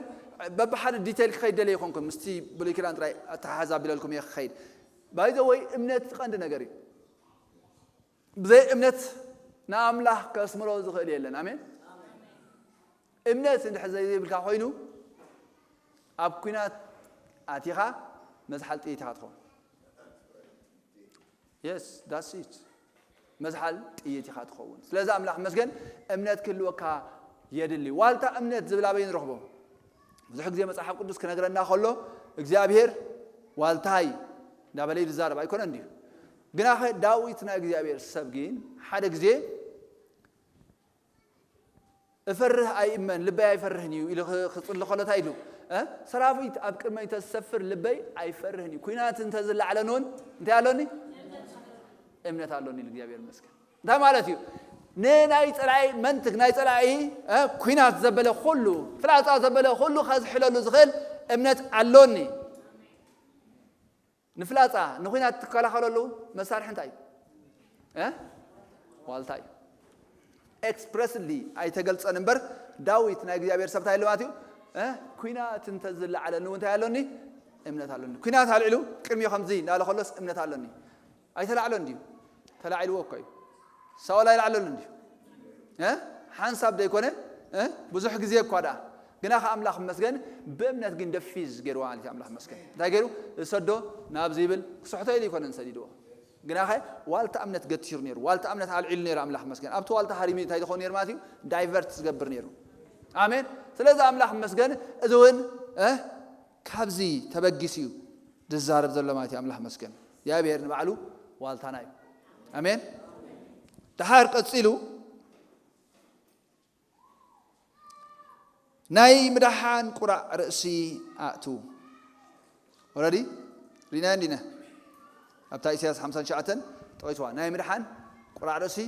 በብሓደ ዲቴይል ክኸይድ ደለ ይኮንኩም ምስቲ ብሉይ ኪዳን ጥራይ ኣተሓሓዛ ኣቢለልኩም እየ ክኸይድ። ባይዘ ወይ እምነት ቀንዲ ነገር እዩ። ብዘይ እምነት ንኣምላኽ ከስምሮ ዝኽእል የለን። ኣሜን። እምነት እንድሕር ዘይብልካ ኮይኑ ኣብ ኩናት ኣቲኻ መዝሓል ጥይት ኢኻ ትኸውን። የስ ዳስ ኢት። መዝሓል ጥይት ኢኻ ትኸውን። ስለዚ ኣምላኽ መስገን እምነት ክህልወካ የድሊ። ዋልታ እምነት ዝብል ኣበይ ንረኽቦ? ብዙሕ ግዜ መጽሓፍ ቅዱስ ክነግረና ከሎ እግዚኣብሔር ዋልታይ እንዳበለ እዩ ዝዛረብ ኣይኮነ እንዲዩ። ግናኸ ዳዊት ናይ እግዚኣብሔር ሰብ ግን ሓደ ግዜ እፈርህ ኣይእመን ልበይ ኣይፈርህን እዩ ኢሉ ክጽሊ ከሎ እንታይ ኢሉ? ሰራዊት ኣብ ቅድመይ ተዝሰፍር ልበይ ኣይፈርህን እዩ። ኩናት እንተዝላዕለን እውን እንታይ ኣሎኒ? እምነት ኣሎኒ ኢሉ እግዚኣብሔር ይመስገን። እንታይ ማለት እዩ? ንናይ ጸላኢ መንትግ ናይ ጸላኢ ኩናት ዘበለ ኩሉ ፍላጻ ዘበለ ኩሉ ከዝሕለሉ ዝኽእል እምነት ኣሎኒ። ንፍላጻ ንኹናት ትከላኸለሉ መሳርሒ እንታይ እዩ? ዋልታ እዩ። ኤክስፕረስሊ ኣይተገልጸን እምበር ዳዊት ናይ እግዚኣብሔር ሰብ እንታይ ኣለማት እዩ? ኩናት እንተዝለዓለኒ እንታይ ኣሎኒ? እምነት ኣሎኒ። ኩናት ኣልዕሉ ቅድሚ ከምዚ እንዳለ ከሎስ እምነት ኣሎኒ። ኣይተላዕሎን ድዩ? ተላዒልዎ እኮ እዩ። ሳኦል ኣይላዕለሉን ድዩ? ሓንሳብ ዘይኮነ ብዙሕ ግዜ እኳ ደኣ ግና ከ ኣምላኽ መስገን ብእምነት ግን ደፊዝ ገይርዋ ማለት ኣምላኽ መስገን እንታይ ገይሩ ዝሰዶ ናብ ዝብል ክስሕቶ ኢሉ ይኮነን ሰዲድዎ። ግና ኸ ዋልታ እምነት ገቲሩ ነይሩ። ዋልታ እምነት ኣልዒሉ ነይሩ ኣምላኽ መስገን። ኣብቲ ዋልታ ሃሪሙ እንታይ ዝኾን ነይሩ ማለት እዩ? ዳይቨርት ዝገብር ነይሩ። ኣሜን። ስለዚ ኣምላኽ መስገን እዚ እውን ካብዚ ተበጊሱ እዩ ዝዛረብ ዘሎ ማለት እዩ። ኣምላኽ መስገን። እግዚኣብሔር ንባዕሉ ዋልታና እዩ። ኣሜን። ድሓር ቀጺሉ ናይ ምድሓን ቁራዕ ርእሲ ኣእትዉ። ኦረዲ ሪና እንዲና ኣብታ ኢሳያስ ሓምሳን ትሽዓተን ጠቂስዋ ናይ ምድሓን ቁራዕ ርእሲ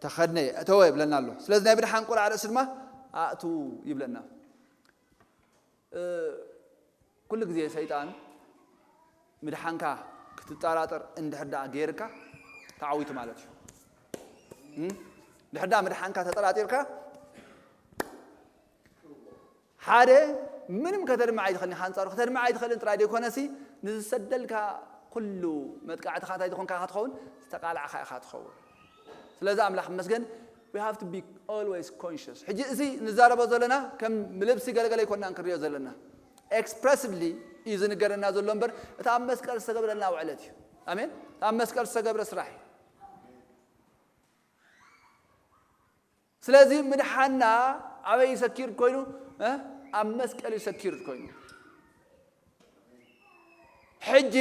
ተኸድነ እተወ ይብለና ኣሎ። ስለዚ ናይ ምድሓን ቁራዕ ርእሲ ድማ ኣእትዉ ይብለና። ኩሉ ግዜ ሰይጣን ምድሓንካ ክትጠራጠር እንድሕር ደኣ ገይርካ ተዓዊቱ ማለት እዩ። ድሕር ደኣ ምድሓንካ ተጠራጢርካ ሓደ ምንም ከተድምዕ ኣይትኽእልን፣ ሓንጻሩ ከተድምዕ ኣይትኽእልን ጥራይ ዘይኮነሲ ንዝሰደልካ ኩሉ መጥቃዕትኻ እንታይ ዝኾንካ ኢኻ ትኸውን? ዝተቓላዕኻ ኢኻ ትኸውን። ስለዚ ኣምላኽ ይመስገን፣ we have to be always conscious። ሕጂ እዚ ንዛረቦ ዘለና ከም ልብሲ ገለገለ ኣይኮናን ክንሪኦ ዘለና። ኤክስፕረስሊ እዩ ዝንገረና ዘሎ እምበር፣ እቲ ኣብ መስቀል ዝተገብረልና ውዕለት እዩ። ኣሜን። እቲ ኣብ መስቀል ዝተገብረ ስራሕ እዩ። ስለዚ ምድሓና ኣበይ እዩ ሰኪርድ ኮይኑ? እ? ኣብ መስቀል እዩ ሰኪርድ ኮይኑ። ሕጂ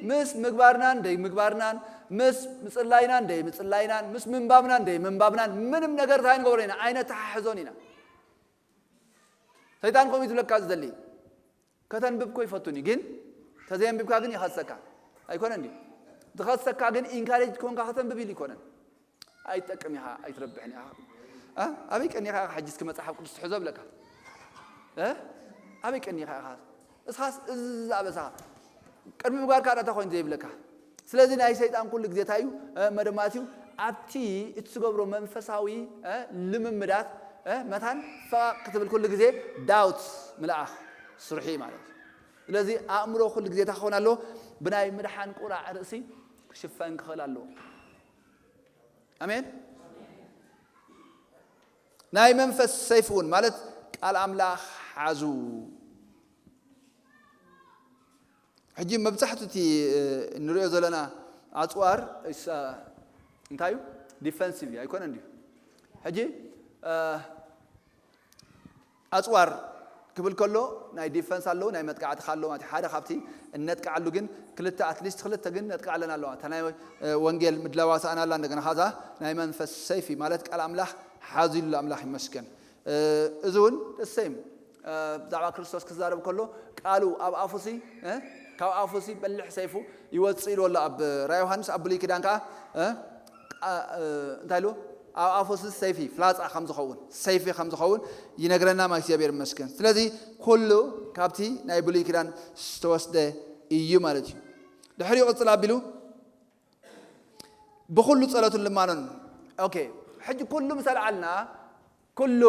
ምስ ምግባርናን ደይ ምግባርናን፣ ምስ ምጽላይናን ደይ ምጽላይናን፣ ምስ ምንባብናን ደይ ምንባብናን ምንም ነገር እንታይ ንገብሮ ኢና? ኣይነተሓሕዞን ኢና። ሰይጣን ከምኡ እዩ ዝብለካ ዝደሊ። ከተንብብ እኮ ይፈቱን እዩ፣ ግን ተዘየንብብካ ግን ይኸሰካ። ኣይኮነን ድዩ? ዝኸሰካ ግን ኢንካሬጅ ኮንካ ከተንብብ ኢሉ ይኮነን። ኣይትጠቅም ኢኻ፣ ኣይትረብሕን ኢኻ። እ? ኣበይ ቀኒኻ ኢኻ ሕጂ እስኪ መጽሓፍ ቅዱስ ትሕዞ ብለካ? እ? ኣበይ ቀኒኻ ኢኻ? እስኻስ እዚ ዝኣበሳኻ ቅድሚ ምግባርካ ዳታ ኮይኑ ዘይብለካ። ስለዚ ናይ ሰይጣን ኩሉ ግዜ እንታይ እዩ? እ፣ መደማት እዩ። ኣብቲ እትገብሮ መንፈሳዊ፣ እ፣ ልምምዳት፣ እ፣ መታን ፈቓቕ ክትብል ኩሉ ግዜ ዳውት ምልኣኽ ስርሑ እዩ ማለት እዩ። ስለዚ ኣእምሮ ኩሉ ግዜ እንታይ ክኸውን ኣለዎ? ብናይ ምድሓን ቁራዕ ርእሲ ክሽፈን ክኽእል ኣለዎ። ኣሜን። ናይ መንፈስ ሰይፍ እውን ማለት ቃል ኣምላኽ ሓዙ። ሕጂ መብዛሕቱ እቲ፣ እ፣ ንሪኦ ዘለና ኣፅዋር እሳ-፣ እንታይ እዩ? ዲፈንሲቭ እዩ ኣይኮነን ድዩ? ሕጂ፣ እ፣ ኣፅዋር ክብል ከሎ ናይ ዲፈንስ ኣለዎ፣ ናይ መጥቃዕቲ ኣሎ ማለት እዩ። ሓደ ካብቲ እነጥቃዓሉ ግን ክልተ፣ ኣትሊስት ክልተ ግን ነጥቃዓለን ኣለዋ። እታ ናይ፣ እ፣ ወንጌል ምድላዋ ሰኣና ኣላ፣ እንደገና ካዛ ናይ መንፈስ ሰይፊ ማለት ቃል ኣምላኽ ሓዚሉ ኣምላኽ ይመስገን። እ፣ እዚ እውን ደሰይም ብዛዕባ ክርስቶስ ክዛረብ ከሎ ቃሉ ኣብ ኣፉሲ፣ እ፣ ካብ ኣፉሲ በልሕ ሰይፉ ይወፅእ ኢሉ ኣሎ ኣብ ራእይ ዮሃንስ። ኣብ ብሉይ ኪዳን ከዓ፣ እ፣ ቃ-፣ እ፣ እንታይ ኢሉ? ኣብ ኣፉሲ ሰይፊ ፍላፃ ከም ዝኸውን፣ ሰይፊ ከም ዝኸውን ይነግረና ማለት እግዚኣብሔር ይመስገን። ስለዚ ኩሉ ካብቲ ናይ ብሉይ ኪዳን ዝተወስደ እዩ ማለት እዩ። ድሕሪኡ ቅፅል ኣቢሉ ብኹሉ ጸሎትን ልማኖን። ኦኬ፣ ሕጂ ኩሉ ምስ ኣልዓልና፣ ኩሉ፣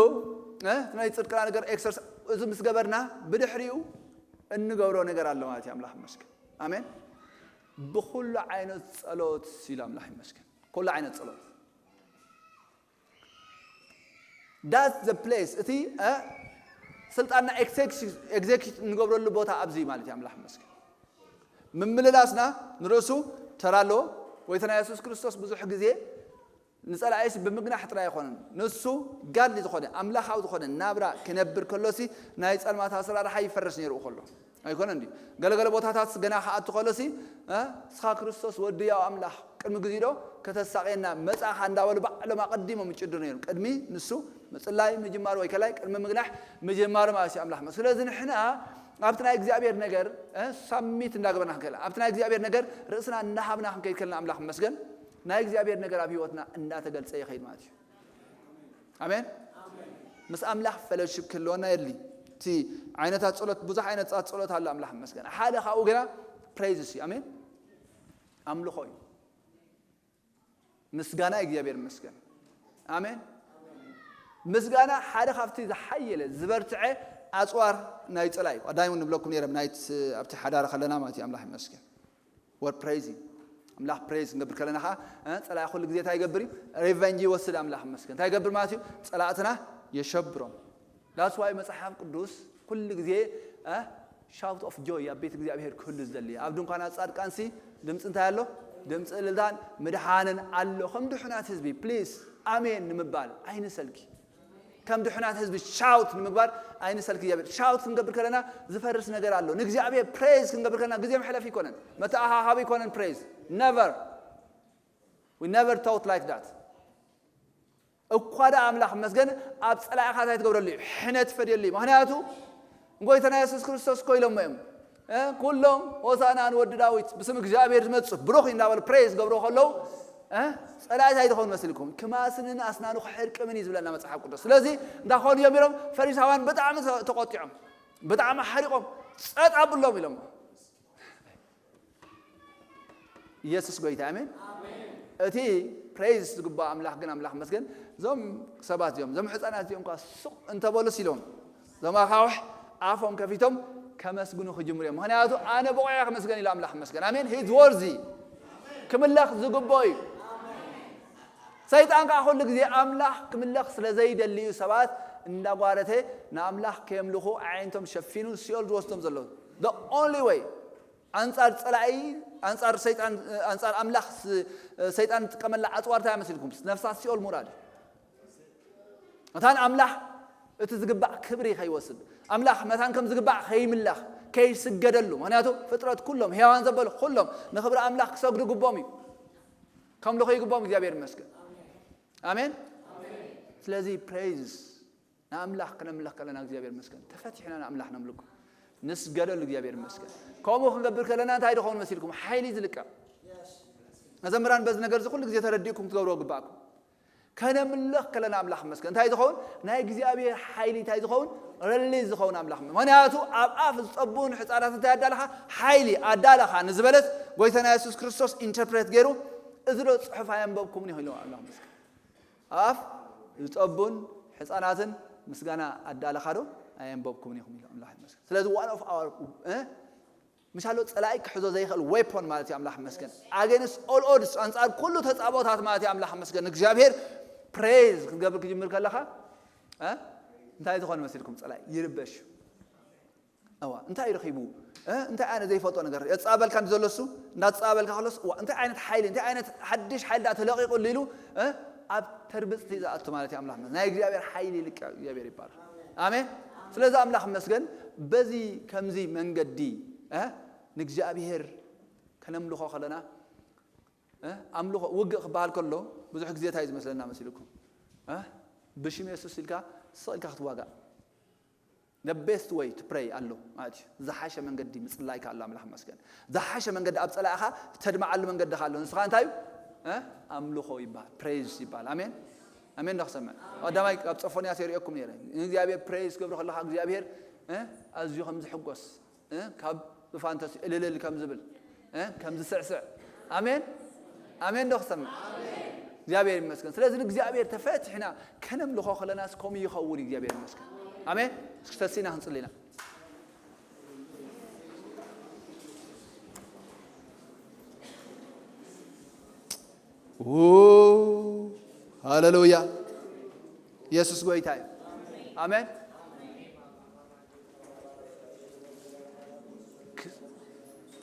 እ፣ ናይ ጽድቅና ነገር ኤክሰርስ-፣ እዚ ምስ ገበርና፣ ብድሕሪኡ እንገብሮ ነገር ኣሎ ማለት እዩ። ኣምላኽ ይመስገን። ኣሜን። ብኹሉ ዓይነት ጸሎት ኢሉ ኣምላኽ ይመስገን። ኩሉ ዓይነት ጸሎት። That's the place። እቲ፣ እ፣ ስልጣንና ኤክሴኪ-፣ ኤግዜኪዩት እንገብረሉ ቦታ ኣብዚ ማለት እዩ። ኣምላኽ ይመስገን። ምምልላስና ንርእሱ ተራ ኣለዎ። ጎይታና የሱስ ክርስቶስ ብዙሕ ግዜ ንጸላኢስ ብምግናሕ ጥራይ ኣይኮነን። ንሱ ጋድሊ ዝኾነ፣ ኣምላኻዊ ዝኾነ ናብራ ክነብር ከሎሲ ናይ ጸልማት ኣሰራርሓ ይፈርስ ነይሩ ከሎ። ኣይኮነን ድዩ? ገለገለ ቦታታት ገና ክኣቱ ከሎሲ፣ እ፣ ንስኻ ክርስቶስ ወዲ ያው ኣምላኽ ቅድሚ ግዜ ዶ ከተሳቕየና መጻእኻ እንዳበሉ ባዕሎም ኣቐዲሞም ይጭድሩ ነይሮም። ቅድሚ ንሱ ምጽላይ ምጅማሩ ወይ ከላይ ቅድሚ ምግናሕ ምጅማሩ ማለት እዩ ኣምላኽ። ስለዚ ንሕና ኣብቲ ናይ እግዚኣብሔር ነገር፣ እ፣ ሳሚት እንዳገበርና ክንከይድ፣ ኣብቲ ናይ እግዚኣብሔር ነገር ርእስና እንዳሃብና ክንከይድ ከለና ኣምላኽ ይመስገን፣ ናይ እግዚኣብሔር ነገር ኣብ ህይወትና እንዳተገልጸ ይኸይድ ማለት እዩ። ኣሜን። ምስ ኣምላኽ ፈለልሽፕ ክህልወና የድሊ። እቲ ዓይነታት ጸሎት፣ ብዙሕ ዓይነታት ጸሎት ኣሎ፣ ኣምላኽ ይመስገን። ሓደ ካብኡ ግና ፕሬይዝ እዩ። ኣሜን። ኣምልኾ እዩ። ምስጋና እግዚኣብሔር ይመስገን። ኣሜን። ምስጋና ሓደ ካብቲ ዝሓየለ ዝበርትዐ ኣጽዋር ናይ ጸላኢ እዩ። ቀዳሚ እውን ንብለኩም ነይረ፣ ናይት ኣብቲ ሓዳር ከለና ማለት እዩ። ኣምላኽ ይመስገን። ወር ፕሬይዝ እዩ። ኣምላኽ ፕሬይዝ ክንገብር ከለና ኸዓ፣ እ፣ ጸላኢ ኩሉ ግዜ እንታይ ይገብር እዩ? ሪቨንጅ ይወስድ። ኣምላኽ ይመስገን። እንታይ ይገብር ማለት እዩ? ጸላእትና የሸብሮም። That's why መጽሓፍ ቅዱስ ኩሉ ግዜ፣ እ፣ ሻውት ኦፍ ጆይ ኣብ ቤት እግዚኣብሔር ክህሉ ዝደሊ። ኣብ ድንኳናት ጻድቃንሲ ድምጺ እንታይ ኣሎ? ድምጺ እልልታን ምድሓንን ኣሎ። ከም ድሑናት ህዝቢ፣ ፕሊዝ፣ ኣሜን ንምባል ኣይንሰልኪ። ከም ድሑናት ህዝቢ ሻውት ንምግባር ኣይንሰልኪ። እግዚኣብሔር ሻውት ክንገብር ከለና ዝፈርስ ነገር ኣሎ። ንእግዚኣብሔር ፕሬይዝ ክንገብር ከለና ግዜ መሕለፊ ኣይኮነን፣ መተኣኻኻቢ ኣይኮነን። ፕሬይዝ ነቨር፣ we never thought like that። እኳ ደኣ ኣምላኽ መስገን ኣብ ጸላኢኻ እንታይ ትገብረሉ እዩ? ሕነ ትፈድየሉ እዩ። ምኽንያቱ ጎይታና የሱስ ክርስቶስ እኮ ኢሎሞ እዮም፣ እ፣ ኩሎም ሆሳና ንወዲ ዳዊት፣ ብስም እግዚኣብሔር ዝመጽእ ብሩኽ እዩ እንዳበሉ ፕሬይዝ ገብሩ ከለዉ፣ እ፣ ጸላኢ እንታይ ዝኸውን መሲልኩም? ክማስንን ኣስናኑ ክሕርቅምን እዩ ዝብለና መጽሓፍ ቅዱስ። ስለዚ እንታይ ክኾኑ ጀሚሮም? ፈሪሳውያን ብጣዕሚ ተ-፣ ተቖጢዖም፣ ብጣዕሚ ሓሪቖም፣ ጸጥ ኣብሎም ኢሎሞ። ኢየሱስ ጎይታ፣ ኣሜን። እቲ ፕሬይዝ ዝግባእ ኣምላኽ ግን፣ ኣምላኽ መስገን፣ እዞም ሰባት እዚኦም፣ እዞም ሕፃናት እዚኦም እኳ ሱቕ እንተበሉስ ኢሎም፣ እዞም ኣኻውሕ ኣፎም ከፊቶም ከመስግኑ ክጅምሩ እዮም። ምኽንያቱ ኣነ ብቑዕ እየ ክመስገን ኢሉ ኣምላኽ ይመስገን። ኣሜን። He's worthy። ክምለኽ ዝግብኦ እዩ። ሰይጣን ከዓ ኩሉ ግዜ ኣምላኽ ክምለኽ ስለ ዘይደሊ እዩ ሰባት እንዳጓረተ ንኣምላኽ ከየምልኹ ኣዒንቶም ሸፊኑ ሲኦል ዝወስዶም ዘለዉ። The only way ኣንጻር ጸላኢ፣ ኣንጻር ሰይጣን፣ ኣንጻር ኣምላኽ ስ-፣ ሰይጣን ዝጥቀመላ ኣጽዋር እንታይ መሲልኩም? ነፍሳት ሲኦል ምውራድ እዩ። መታን ኣምላኽ እቲ ዝግባእ ክብሪ ከይወስድ፣ ኣምላኽ መታን ከም ዝግባእ ከይምለኽ፣ ከይስገደሉ። ምኽንያቱ ፍጥረት ኩሎም፣ ሕያዋን ዘበሉ ኩሎም ንኽብሪ ኣምላኽ ክሰግዱ ግቦም እዩ። ከምልኹ ይግቦም። እግዚኣብሔር ይመስገን። ኣሜን። ስለዚ ፕሬዝ ንኣምላኽ ክነምልኽ ከለና እግዚኣብሔር ይመስገን። ተፈቲሕና ንኣምላኽ ነምልኮ። ንስገደሉ እግዚኣብሔር ይመስገን። ከምኡ ክንገብር ከለና እንታይ ድኸውን መሲልኩም? ሓይሊ ዝልቀቕ። መዘምራን በዚ ነገር እዚ ኩሉ ግዜ ተረዲእኩም ክትገብርዎ ግባእኩም። ከነምልኽ ከለና ኣምላኽ ይመስገን። እንታይ ዝኸውን? ናይ እግዚኣብሔር ሓይሊ እንታይ ዝኸውን? ሪሊዝ ዝኸውን ኣምላኽ። ምኽንያቱ ኣብ ኣፍ ዝጠቡን ሕፃናት እንታይ ኣዳለኻ? ሓይሊ ኣዳለኻ ንዝበለት ጎይታና የሱስ ክርስቶስ ኢንተርፕሬት ገይሩ፣ እዚ ዶ ጽሑፍ ኣየንበብኩምን ኢኹ ኢሉ ኣምላኽ ይመስገን። ኣብ ኣፍ ዝጠቡን ሕፃናትን ምስጋና ኣዳለኻ ዶ ኣየንበብኩምን ኢኹም ኢሉ ኣምላኽ ይመስገን። ስለዚ one of our፣ እ? ምሻሎ ጸላኢ ክሕዞ ዘይኽእል ዌፖን ማለት እዩ። ኣምላኽ ይመስገን። Against all odds፣ ኣንጻር ኩሉ ተጻቦታት ማለት እዩ። ኣምላኽ ይመስገን። እግዚኣብሔር ፕሬዝ ክትገብር ክጅምር ከለኻ፣ እ? እንታይ ዝኾነ መሲልኩም? ጸላኢ ይርበሽ። እዋ እንታይ ረኺቡ? እ? እንታይ ኣነ ዘይፈልጦ ነገር? የጻበልካ እንዲ ዘሎ እሱ፣ እንዳጻበልካ ከሎስ፣ እዋ እንታይ ዓይነት ሓይሊ፣ እንታይ ዓይነት ሓድሽ ሓይሊ ዳ ተለቂቑ ኢሉ፣ እ? ኣብ ተርብጽቲ ዝኣቱ ማለት እዩ። ኣምላኽ ይመስገን። ናይ እግዚኣብሔር ሓይሊ ይልቀቕ፣ እግዚኣብሔር ይባረኽ። ኣሜን። ስለዚ ኣምላኽ ይመስገን። በዚ ከምዚ መንገዲ፣ እ? ንእግዚኣብሔር ከነምልኾ ከለና፣ እ? ኣምልኾ ውግእ ክበሃል ከሎ ብዙሕ ግዜ እንታይ እዩ ዝመስለና መሲልኩም? እ? ብሽም የሱስ ኢልካ ስቕ ኢልካ ክትዋጋእ። The best way to pray ኣሎ ማለት እዩ። ዝሓሸ መንገዲ ምጽላይካ ኣሎ። ኣምላኽ ይመስገን። ዝሓሸ መንገዲ ኣብ ጸላእኻ ተድምዓሉ መንገድኻ ኣሎ። ንስኻ እንታይ እዩ? እ? ኣምልኾ ይበሃል፣ ፕሬዝ ይበሃል። ኣሜን። ኣሜን ዶ ክሰምዕ? ቀዳማይ ኣብ ጸፎንያስ የርእየኩም ነይረ። ንእግዚኣብሔር ፕሬዝ ክገብሩ ከለኻ እግዚኣብሔር፣ እ? ኣዝዩ ከም ዝሕጎስ፣ እ? ካብ ዙፋን ተስ-፣ እልልል ከም ዝብል፣ እ? ከም ዝስዕስዕ። ኣሜን። ኣሜን ዶ ክሰምዕ? እግዚኣብሔር ይመስገን። ስለዚ ንእግዚኣብሔር ተፈቲሕና ከነምልኾ ከለናስ ከምኡ ይኸውን። እግዚኣብሔር ይመስገን። ኣሜን። እስኪ ተሲና ክንጽሊ ኢና። ው፣ ሃሌሉያ። ኢየሱስ ጎይታ እዩ። ኣሜን።